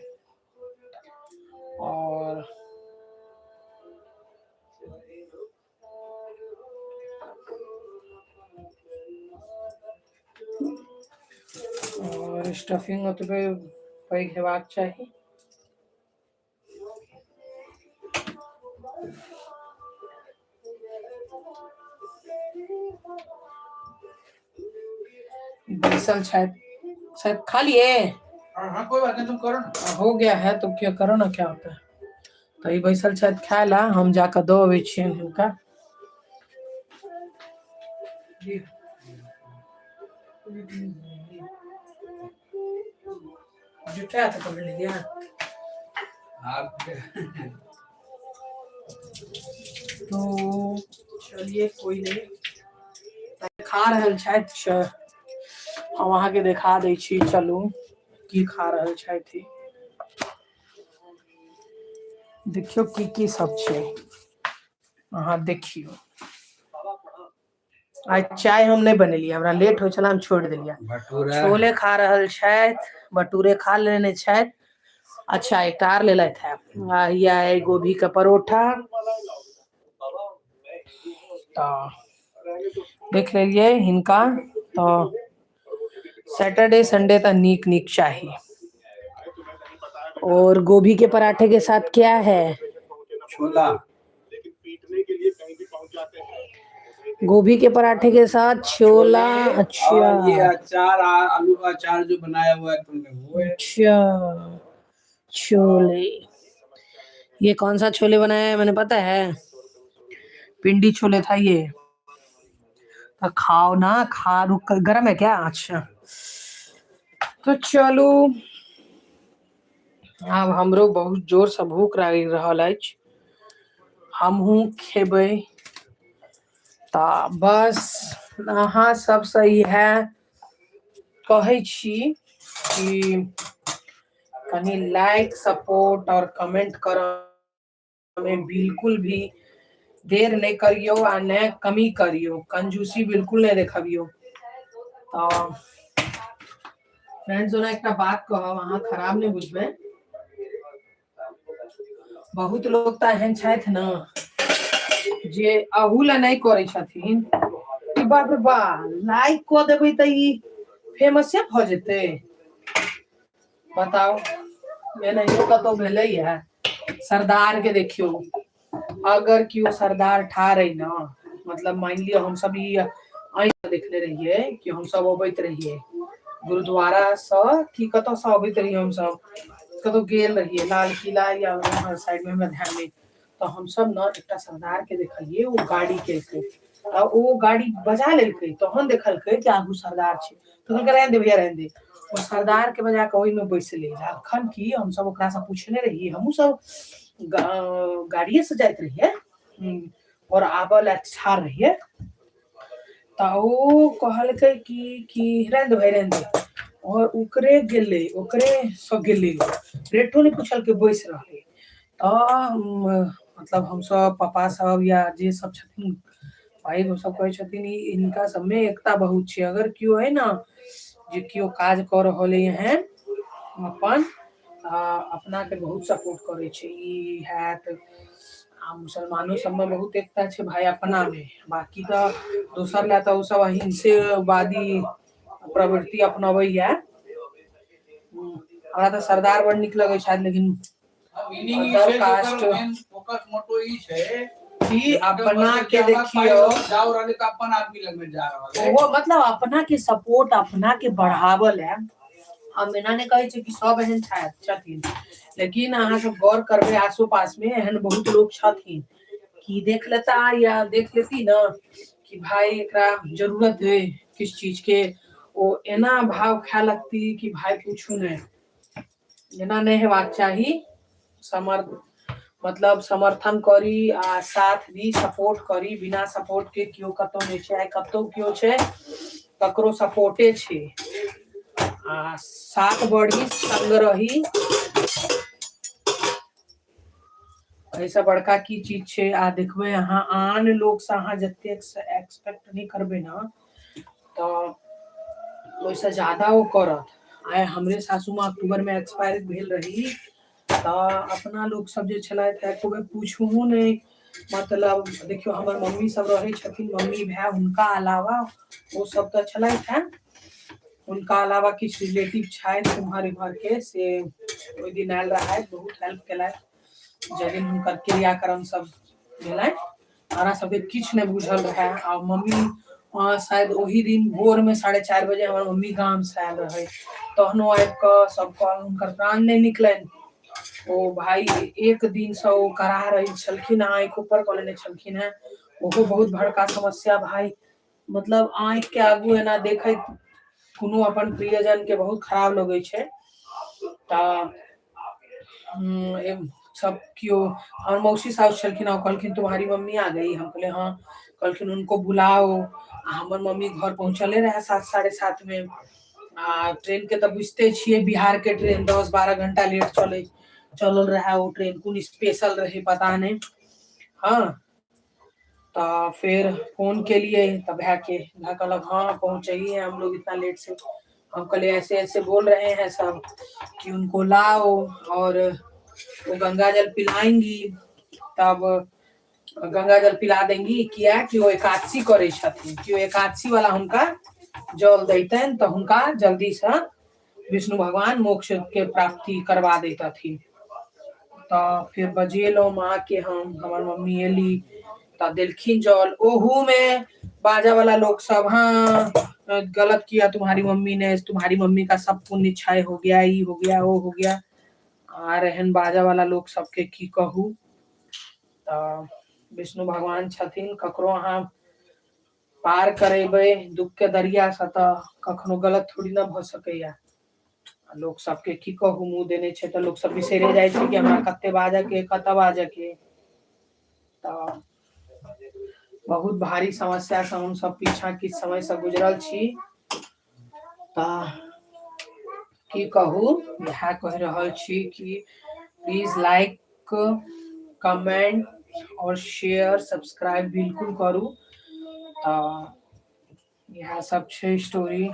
S5: और स्टफिंग ओतबे पैघ हेबाक चाही। बैसल शायद शायद खा लिए।
S1: हाँ हाँ कोई बात नहीं, तुम करो ना।
S5: हो गया है तो क्या करो ना, क्या होता है। तो ई बैसल शायद खाए ला, हम जाकर दो अबै छियनि हुनका। जुटा तो पकड़ लिया।
S1: आप
S5: तो चलिए कोई नहीं। खा रहल छथि, हम अहाँके देखा दै छी। चलू, की खा रहल छथि, देखियौ की की सब छै, अहाँ देखियौ। आइ चाय हम नहि बनेलियै, हमरा लेट होइ छलै, हम छोड़ि देलियै।
S1: भटूरा।
S5: छोले खा रहल छथि, भटूरे खा लेने छथि। अच्छा, एकटा आर लेलथि है, आ हिया है गोभी के परोठा। तऽ देख लेलियै हिनका। तऽ सैटरडे संडे तऽ नीक नीक चाही। और गोभी के पराठे के साथ क्या है?
S1: छोला।
S5: गोभी के पराठे के साथ छोला। अच्छा।
S1: और ये अचार, आलू का अचार जो बनाया हुआ है तुमने, वो है।
S5: अच्छा, छोले। ये कौन सा छोले बनाया है मैंने, पता है? पिंडी छोले था ये। तो खाओ ना, खा, रुक कर, गरम है क्या? अच्छा, तो चलू, आब हमरो बहुत जोर से भूख लागि रहल अछि, हमहूँ खेबै। तऽ बस अहाँ सबसँ इएह कहै छी कि कनि लाइक, सपोर्ट और कमेंट करऽ में बिल्कुल भी देर नहि करियौ आ नहि कमी करियौ, कंजूसी बिल्कुल नहि देखबियौ। तऽ फ्रेंड्स, ओना एकटा बात कहब, अहाँ खराब नहि बुझबै। बहुत लोक तऽ एहन छथि ने जे अहू लए नहि करै छथिन कि बाप रे बा, लाइक कऽ देबै तऽ ई फेमसे भऽ जेतै। बताउ, एनाहियो कतहु भेलैया? सरदार के देखियौ, अगर केओ सरदार ठाढ़ अइ ने, मतलब मानि लिअ हमसब ई आँखि देखने रहियै कि हमसब अबैत रहियै गुरुद्वारासँ कि कतऽसँ अबैत रहियै, हमसब कतहु गेल रहियै लाल किला या उम्हर साइड मे, हमरा ध्यान नहि। तऽ हमसब ने एकटा सरदार के देखलियै, ओ गाड़ी केलकै आ ओ गाड़ी बजा लेलकै, तहन देखलकै कि आगू सरदार छै, तऽ कहलकै, रहने दे भैया, रहने दे। ओ सरदार के बजा कऽ ओहिमे बैसलै। अखन की हमसब ओकरासँ पूछने रहियै, हमहूँ सब गाड़िए से जाइत रहियै और आबऽ लए ठाढ़ रहियै, तऽ ओ कहलकै कि रहने दे भाई, रहने दे। और ओकरे गेलै, ओकरे सँ गेलै, रेटो नहि पुछलकै, बैस रहलै। तऽ मतलब हमसब, पापा सब या जे सब छथिन भाई, ओ सब कहै छथिन, ई हिनका सबमे एकता बहुत छै। अगर केओ है ने जे केओ काज कऽ रहल है एहन अपन, अपनाके बहुत सपोर्ट करै छै। ई हैत आ मुसलमानो सबमे बहुत एकता छै भाई अपनामे, बाकी तऽ दोसर लए तऽ ओसब अहिंसेवादी प्रवृत्ति अपनबैया। हमरा तऽ सरदार बड़ नीक लगै छथि, लेकिन
S1: मीनिंग ई
S5: अदर
S1: छै जे ओकर
S5: कास्ट
S1: मेन फोकस मोटो ई छै
S5: कि अपना के
S1: हमरा
S5: देखियौ
S1: पाइ जाओ रहले तऽ अपन आदमी लग में जा रहल है।
S5: ओहो मतलब अपना के सपोर्ट, अपना के बढ़ावल है। हम एना नहि कहै छी कि सब एहन छथिन, लेकिन अहाँ सब गौर करबै, आसो पास में एहन बहुत लोग छथिन कि देख लेता या देख लेती न कि भाई एकरा जरूरत है किस चीज के, ओ एना भाव खाए लगती कि भाई पूछू नहि। एना नहि हेबाक चाही। समर मतलब समर्थन करी आ साथ दी, सपोर्ट करी। बिना सपोर्ट के केओ कतौ नहि छै। आइ कतौ केओ छै, ककरो सपोर्टे छै। आ साथ बढ़ी, संग रही, एहिसँ बड़का की चीज छै? आ देखबै अहाँ, आन लोकसँ अहाँ जतेक एक्सपेक्ट नहि करबै ने, तऽ ओहिसँ ज्यादा ओ करत। आइ हमरे सासू माँ अक्टूबरमे एक्सपायर भेल रही, तऽ अपना लोक सब जे छलथि, एको बेर पूछूहो नहि। मतलब देखियौ, हमर मम्मी सब रहै छथिन, मम्मी, भाय, हुनका अलावा ओ सब तऽ छलथि हेँ। हुनका अलावा किछु रिलेटिव छथि उम्हर इम्हर के, से ओहि दिन आयल रहथि, बहुत हेल्प केलथि। जाहि दिन हुनकर क्रियाक्रम सब भेलनि, हमरा सबके किछु नहि बुझल रहए। आ मम्मी शायद ओही दिन भोरमे 4:30 बजे हमर मम्मी गामसँ आयल रहै, तहनो आबि कऽ सब कहल हुनकर प्राण नहि निकलनि। ओ भाई एक दिनसँ ओ कराह रहल छलखिन, आँखि ऊपर कऽ लेने छलखिन हेँ। ओहो बहुत बड़का समस्या भाई। मतलब आँखि के आगू एना देखैत कोनो अपन प्रियजन के बहुत खराब लगै छै। तऽ सब केओ हमर मौसी साउस छलखिन, ओ कहलखिन तुम्हारी मम्मी आ गई? हम कहलियै हँ। कहलखिन उनको बुलाओ। आ हमर मम्मी घर पहुँचले रहए 7 7:30 मे। आ ट्रेन के तऽ बुझिते छियै, बिहार के ट्रेन 10-12 घंटा लेट चलै चलल रहए। ओ ट्रेन कोन स्पेशल रहै पता नहि। हँ, तऽ फेर फोन केलियै तऽ भायके, भाय कहलक हाँ पहुँचे ही हैं हम लोग इतना लेट से। हम कहलियै ऐसे ऐसे बोल रहे हैं सब कि उनको लाओ और वो गंगा जल पिलाएंगी, तब गंगा जल पिला देंगी, किया कि ओ एकादशी करै छथिन, कि ओ एकादशी वाला हुनका जल दैतनि तऽ हुनका जल्दीसँ विष्णु भगवान मोक्ष के प्राप्ति करवा दैतथिन। तऽ फेर बजेलहुँ माँके हम, हमर मम्मी एली तऽ देलखिन जल। ओहूमे बाजऽ वाला लोक सब, हाँ गलत किया तुम्हारी मम्मी ने, तुम्हारी मम्मी का सब पुण्य क्षय हो गया, ई हो गया, ओ हो गया। आर एहन बाजऽ वाला लोक सबके की कहू। तऽ विष्णु भगवान छथिन, ककरो अहाँ पार करेबै दुख के दरियासँ तऽ कखनो गलत थोड़ी न भऽ सकैया। आ लोक सबके की कहू, मुँह देने छै तऽ लोक सब बिसैरे जाइ छै कि हमरा कते बाजऽ के, कतऽ बाजऽ के। तऽ बहुत भारी समस्या सँ हमसब पीछा किछु समय सँ गुजरल छी। तऽ की कहू, इएह कहि रहल छी कि प्लीज लाइक कमेंट और शेयर सब्सक्राइब बिल्कुल करू। तऽ इएह सब छै स्टोरी।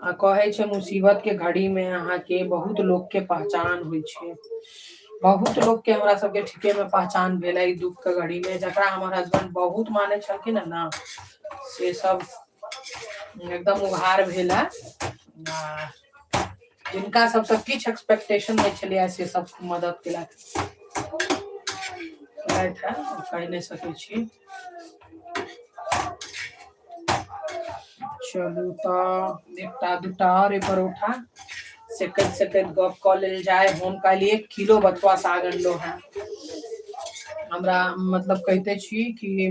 S5: आ कहै छै मुसीबत के घड़ी मे अहाँके बहुत लोक के पहचान होइ छै। बहुत लोक के हमरा सबके ठीके मे पहचान भेलै दुख के घड़ी मे। जकरा हमर हसबैंड बहुत मानै छलखिन हँ ने, से सब एकदम उघार भेल है। आ जिनका सबसँ किछु एक्सपेक्टेशन नहि छलैए से सब मदद केलथि है, कहि नहि सकै छी। चलू तऽ एकटा दूटा आओर परोठा सेकैत सेकैत गप कऽ लेल जाय। हम काल्हि 1 किलो बथुआ साग अनलहुँ हेँ। हमरा मतलब कहिते छी कि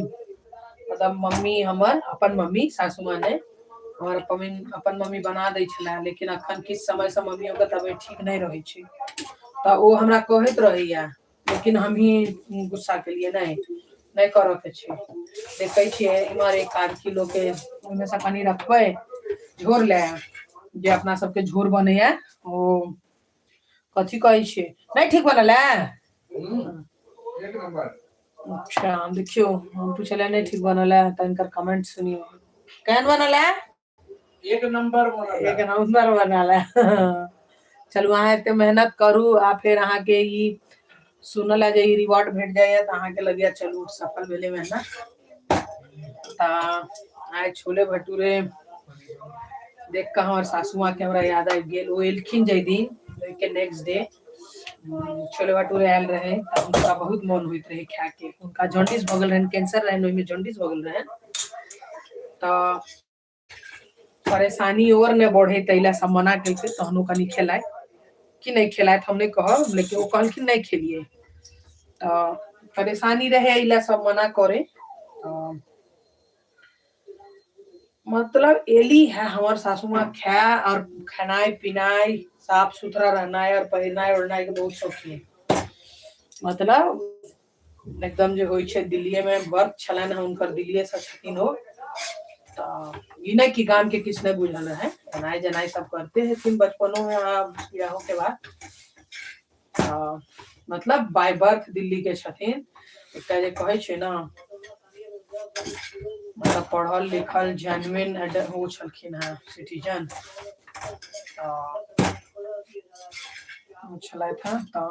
S5: मतलब मम्मी हमर अपन मम्मी सासू माँ ने हमर अपन मम्मी बना दै छलै, लेकिन अखन किछु समयसँ मम्मियोके तबियत ठीक नहि रहै छै, तऽ ओ हमरा कहैत रहैया, लेकिन हमही गुस्सा केलियै, नहि नहि करऽ के छै। देखै छियै इम्हर 1-आध किलो के ओहिमे सँ कनि रखबै झोर लए, जे अपना सबके झोर बनैया ओ कथी कहै छियै, नहि ठीक बनल है?
S1: एक नंबर।
S5: अच्छा देखियौ, हम पूछलियै नहि ठीक बनल है तऽ हिनकर कमेंट सुनियौ, केहन बनल है?
S1: एक नंबर बनल।
S5: एक नंबर बनल है। चलू अहाँ एते मेहनत करू आ फेर अहाँके ई सुनल है जे ई रिवॉर्ड भेट जाइए तऽ अहाँके लगैया चलू सफल भेलै मेहनत। तऽ आइ छोले भटूरे देख कऽ हमर सासू माँ के हमरा याद आबि गेल। ओ एलखिन जाहि दिन ओहिके नेक्स्ट डे छोले भटूरे आयल रहै तऽ हुनका बहुत मोन होइत रहै खायके। हुनका जॉन्डिस भऽ गेल रहनि, कैंसर रहनि, ओहिमे जॉन्डिस भऽ गेल रहनि, तऽ परेशानी और नहि बढ़े ताहि लए सब मना केलकै, तहनो कनि खेलथि कि नहि खेलथि हम नहि कहब, लेकिन ओ कहलखिन नहि खेलियै, तऽ परेशानी रहै एहि लए सब मना करे। तऽ मतलब एली है हमर सासू माँ खाय और खेनाइ पिनाइ साफ सुथरा रहनाइ और पहिरनाइ ओढ़नाइ के बहुत शौकीन, मतलब एकदम जे होइ छै दिल्लीए मे वर्क छलनि हँ हुनकर, दिल्लीए से छथिन ओ, तऽ ई नहि कि गाम के किछु नहि बुझल रहै, एनाइ जेनाइ सब करते हेथिन बचपनो मे आ बियाहो के बाद। तऽ मतलब बाय बर्थ दिल्ली के छथिन। एकटा जे कहै छै ने मतलब पढ़ल लिखल जेन्युइन ओ छलखिन हेँ सिटीजन, तऽ छलथि हेँ। तऽ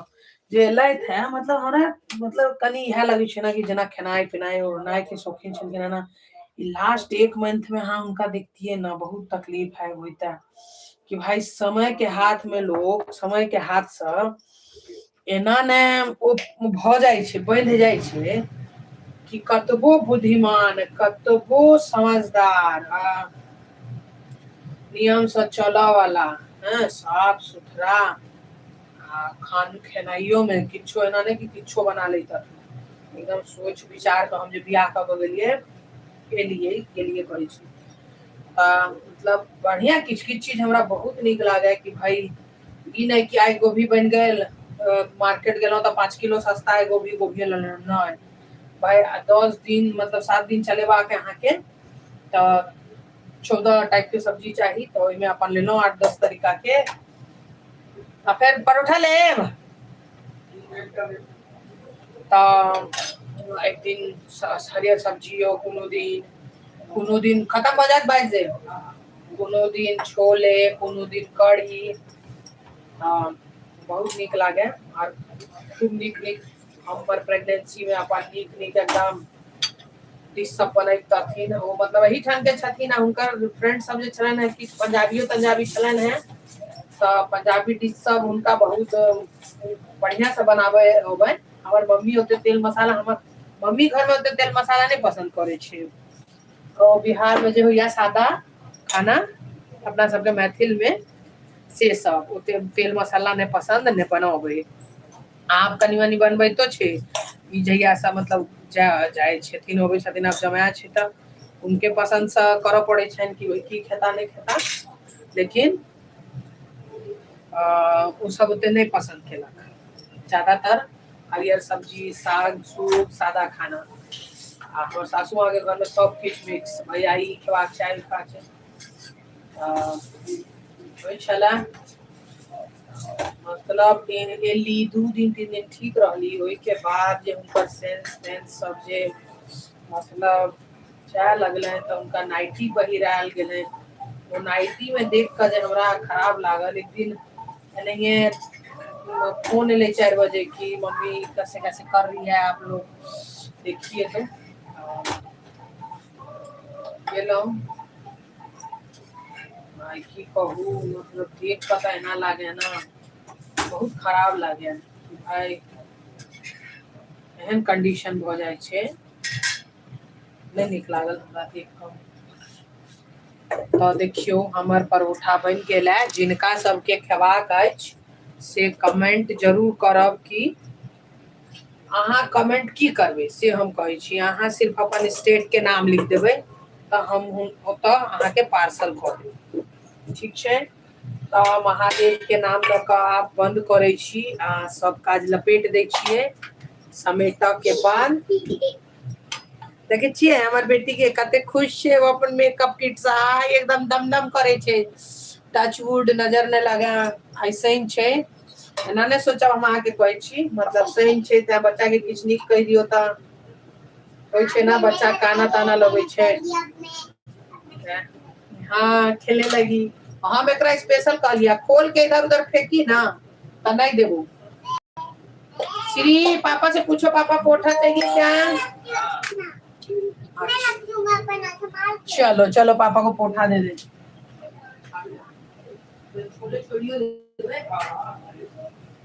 S5: जे एलथि हेँ मतलब हमरा मतलब कनि इएह लगै छै ने कि जेना खेनाइ पिनाइ ओढ़नाइ के शौकीन छलखिन हेँ ने, लास्ट 1 मंथ में अहाँ हुनका देखतियै ने बहुत तकलीफ है होइता कि भाई समय के हाथ में लोग समय के हाथ से एना ने ओ भऽ जाइ छै, बन्हि जाइ छै कि कतबो बुद्धिमान कतबो समझदार आ नियम से चलऽ वाला हँ साफ सुथरा आ खान खेनाइयो में किछो एना नहि कि किछो बना लैत, एकदम सोच विचार कऽ हम जे बियाह कऽ के गेलियै एलियै गेलियै कहै छी। तऽ मतलब बढ़िआँ किछु किछु चीज हमरा बहुत नीक लागै कि भाय ई नहि कि आइ गोभी बनि गेल, मार्केट गेलहुँ तऽ 5 किलो सस्ता है गोभी, गोभिए लऽ लेलहुँ। नहि भाय, 10 दिन, मतलब 7 दिन चलेबाक है अहाँके, तऽ 14 टाइपके सब्जी चाही, तऽ ओहिमे अपन लेलहुँ 8-10 तरीकाके। आ फेर परोठा लेब तऽ एक दिन हरियर सब्जी हो, कोनो दिन, कोनो दिन खतम भऽ जायत, बाजि देब, कोनो दिन छोले, कोनो दिन कढ़ी। हँ, बहुत नीक लागे। आर खूब नीक नीक हमर प्रेगनेंसी मे अपन नीक नीक एकदम डिश सब बनैतथिन ओ। मतलब एहिठाम के छथिन आ हुनकर फ्रेंड सब जे छलनि हेँ, किछु पंजाबियो तंजाबी छलनि हेँ, तऽ पंजाबी डिश सब हुनका बहुत बढ़िआँ से बनाबै अबै। हमर मम्मी ओते तेल मसाला, हमर मम्मी घरमे ओते तेल मसाला नहि पसन्द करै छै। ओ बिहारमे जे होइया सादा खाना अपना सबके मैथिलमे, से सब ओते तेल मसाला नहि पसन्द, नहि बनबै। आब कनि मनि बनबैतो छै ई, जहियासँ मतलब जा जाइ छथिन, अबै छथिन। आब जमाए छै तऽ हुनके पसन्दसँ करऽ पड़ै छनि कि की खेता, नहि खेता। लेकिन ओ सब ओते नहि पसन्द केलक। ज्यादातर हरियर सब्जी, साग सूग, सादा खाना। आ हमर सासू माँके घरमे सब किछु मिक्स, भैया ई खेबाक चाही, ओ खेबाक चाही। होइ छलै मतलब एली 2 दिन 3 दिन ठीक रहली, ओहिके बाद जे हुनकर सेंस तेंस सब जे मतलब जाय लगलनि, तऽ हुनका नाइटी पहिरायल गेलनि। ओ नाइटी मे देख कऽ जे हमरा खराब लागल। एक दिन एनाहिए फोन एलै 4 बजे कि मम्मी, कैसे कैसे कर रही है आप लोग, देखिए। तो गेलहुँ भाइ, की कहू, मतलब देख कऽ तऽ एना लागे ने, बहुत खराब लागे भाइ। एहन कंडीशन भऽ जाइ छै, नहि नीक लागल हमरा देख कऽ। तऽ देखियौ, हमर परोठा बनि गेल है। जिनका सबके खेबाक अछि से कमेंट जरूर करब। कि अहाँ कमेंट की करबै से हम कहै छी। अहाँ सिर्फ अपन स्टेटके नाम लिख देबै तऽ हम ओतऽ अहाँके पार्सल कऽ देब। ठीक छै? तऽ महादेवके नाम लऽ कऽ आब बन्द करै छी आ सब काज लपेट दै छियै। समेटऽ के बाद देखै छियै हमर बेटी के कते खुश छै ओ अपन मेकअप किट से। आइ एकदम दम दम करै छै। टच वुड, नजर नहि लगे। आइ शनि छै, एना नहि सोचब हम अहाँके कहै छी। मतलब शनि छै तें बच्चा के किछु नीक कहि दियौ तऽ होइ छै ने, बच्चा कानऽ तानऽ लगै छै। हाँ, खेले लगी। हम एकरा स्पेशल कहलियै, खोल के इधर उधर फेंकी ना तऽ नहि देबो। श्री, पापा से पूछो, पापा परोठा चाहिए क्या?
S3: मैं रख दूंगा अपना संभाल के।
S5: चलो चलो, पापा को परोठा दे दे। छोले छोड़ियो देबै।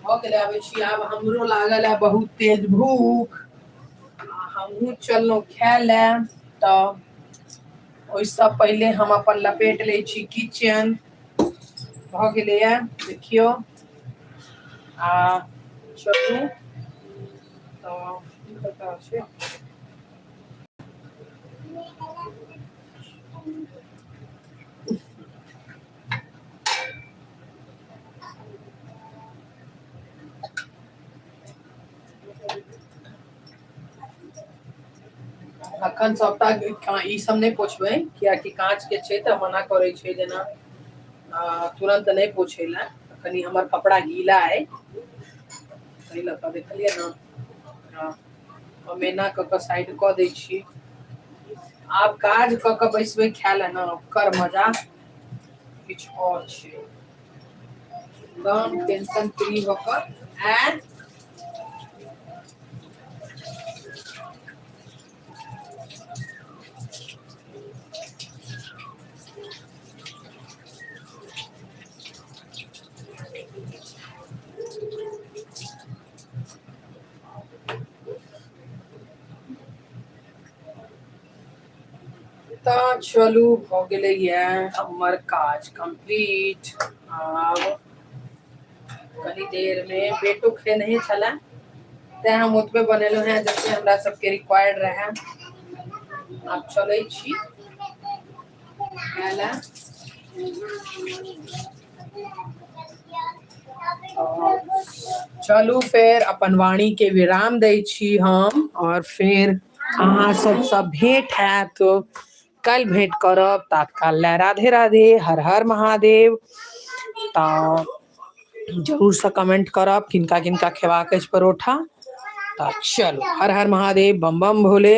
S5: भऽ गेलै, आबै छी आब। हमरो लागल है बहुत तेज भूख आ हमहूँ चललहुँ खाय लए। तऽ ओहिसँ पहिले हम अपन लपेट लै छी किचन। भऽ गेलैए, देखियौ। आ चलू तऽ की कतऽ छै? अखन सबटा ई सब नहि पोछबै, कियाकि काँच के छै तऽ मना करै छै जेना तुरन्त नहि पोछै लए। कनि हमर कपड़ा गीला अइ, ताहि लऽ कऽ। देखलियै ने? हँ, हम एना कऽ कऽ साइड कऽ दै छी। आब काज कऽ कऽ बैसबै खाय लए ने, ओकर मजा किछु आओर छै। एकदम टेंशन फ्री भऽ कऽ आँय। तऽ चलू, भऽ गेलैए हमर काज कम्प्लीट। आब कनी देरमे बेटो खेनहे छलै, तेँ हम ओतबे बनेलहुँ हेँ जते हमरा सबके रिक्वायर्ड रहए। आब चलै छी खाय लए। चलू फेर अपन वाणी के विराम दै छी हम और फेर अहाँ सबसँ भेंट हैत। काल्हि भेंट करब, तात्काल लए राधे राधे, हर हर महादेव। तऽ जरूरसँ कमेंट करब किनका किनका खेबाक अछि परोठा। तऽ चलू, हर हर महादेव, बम बम भोले।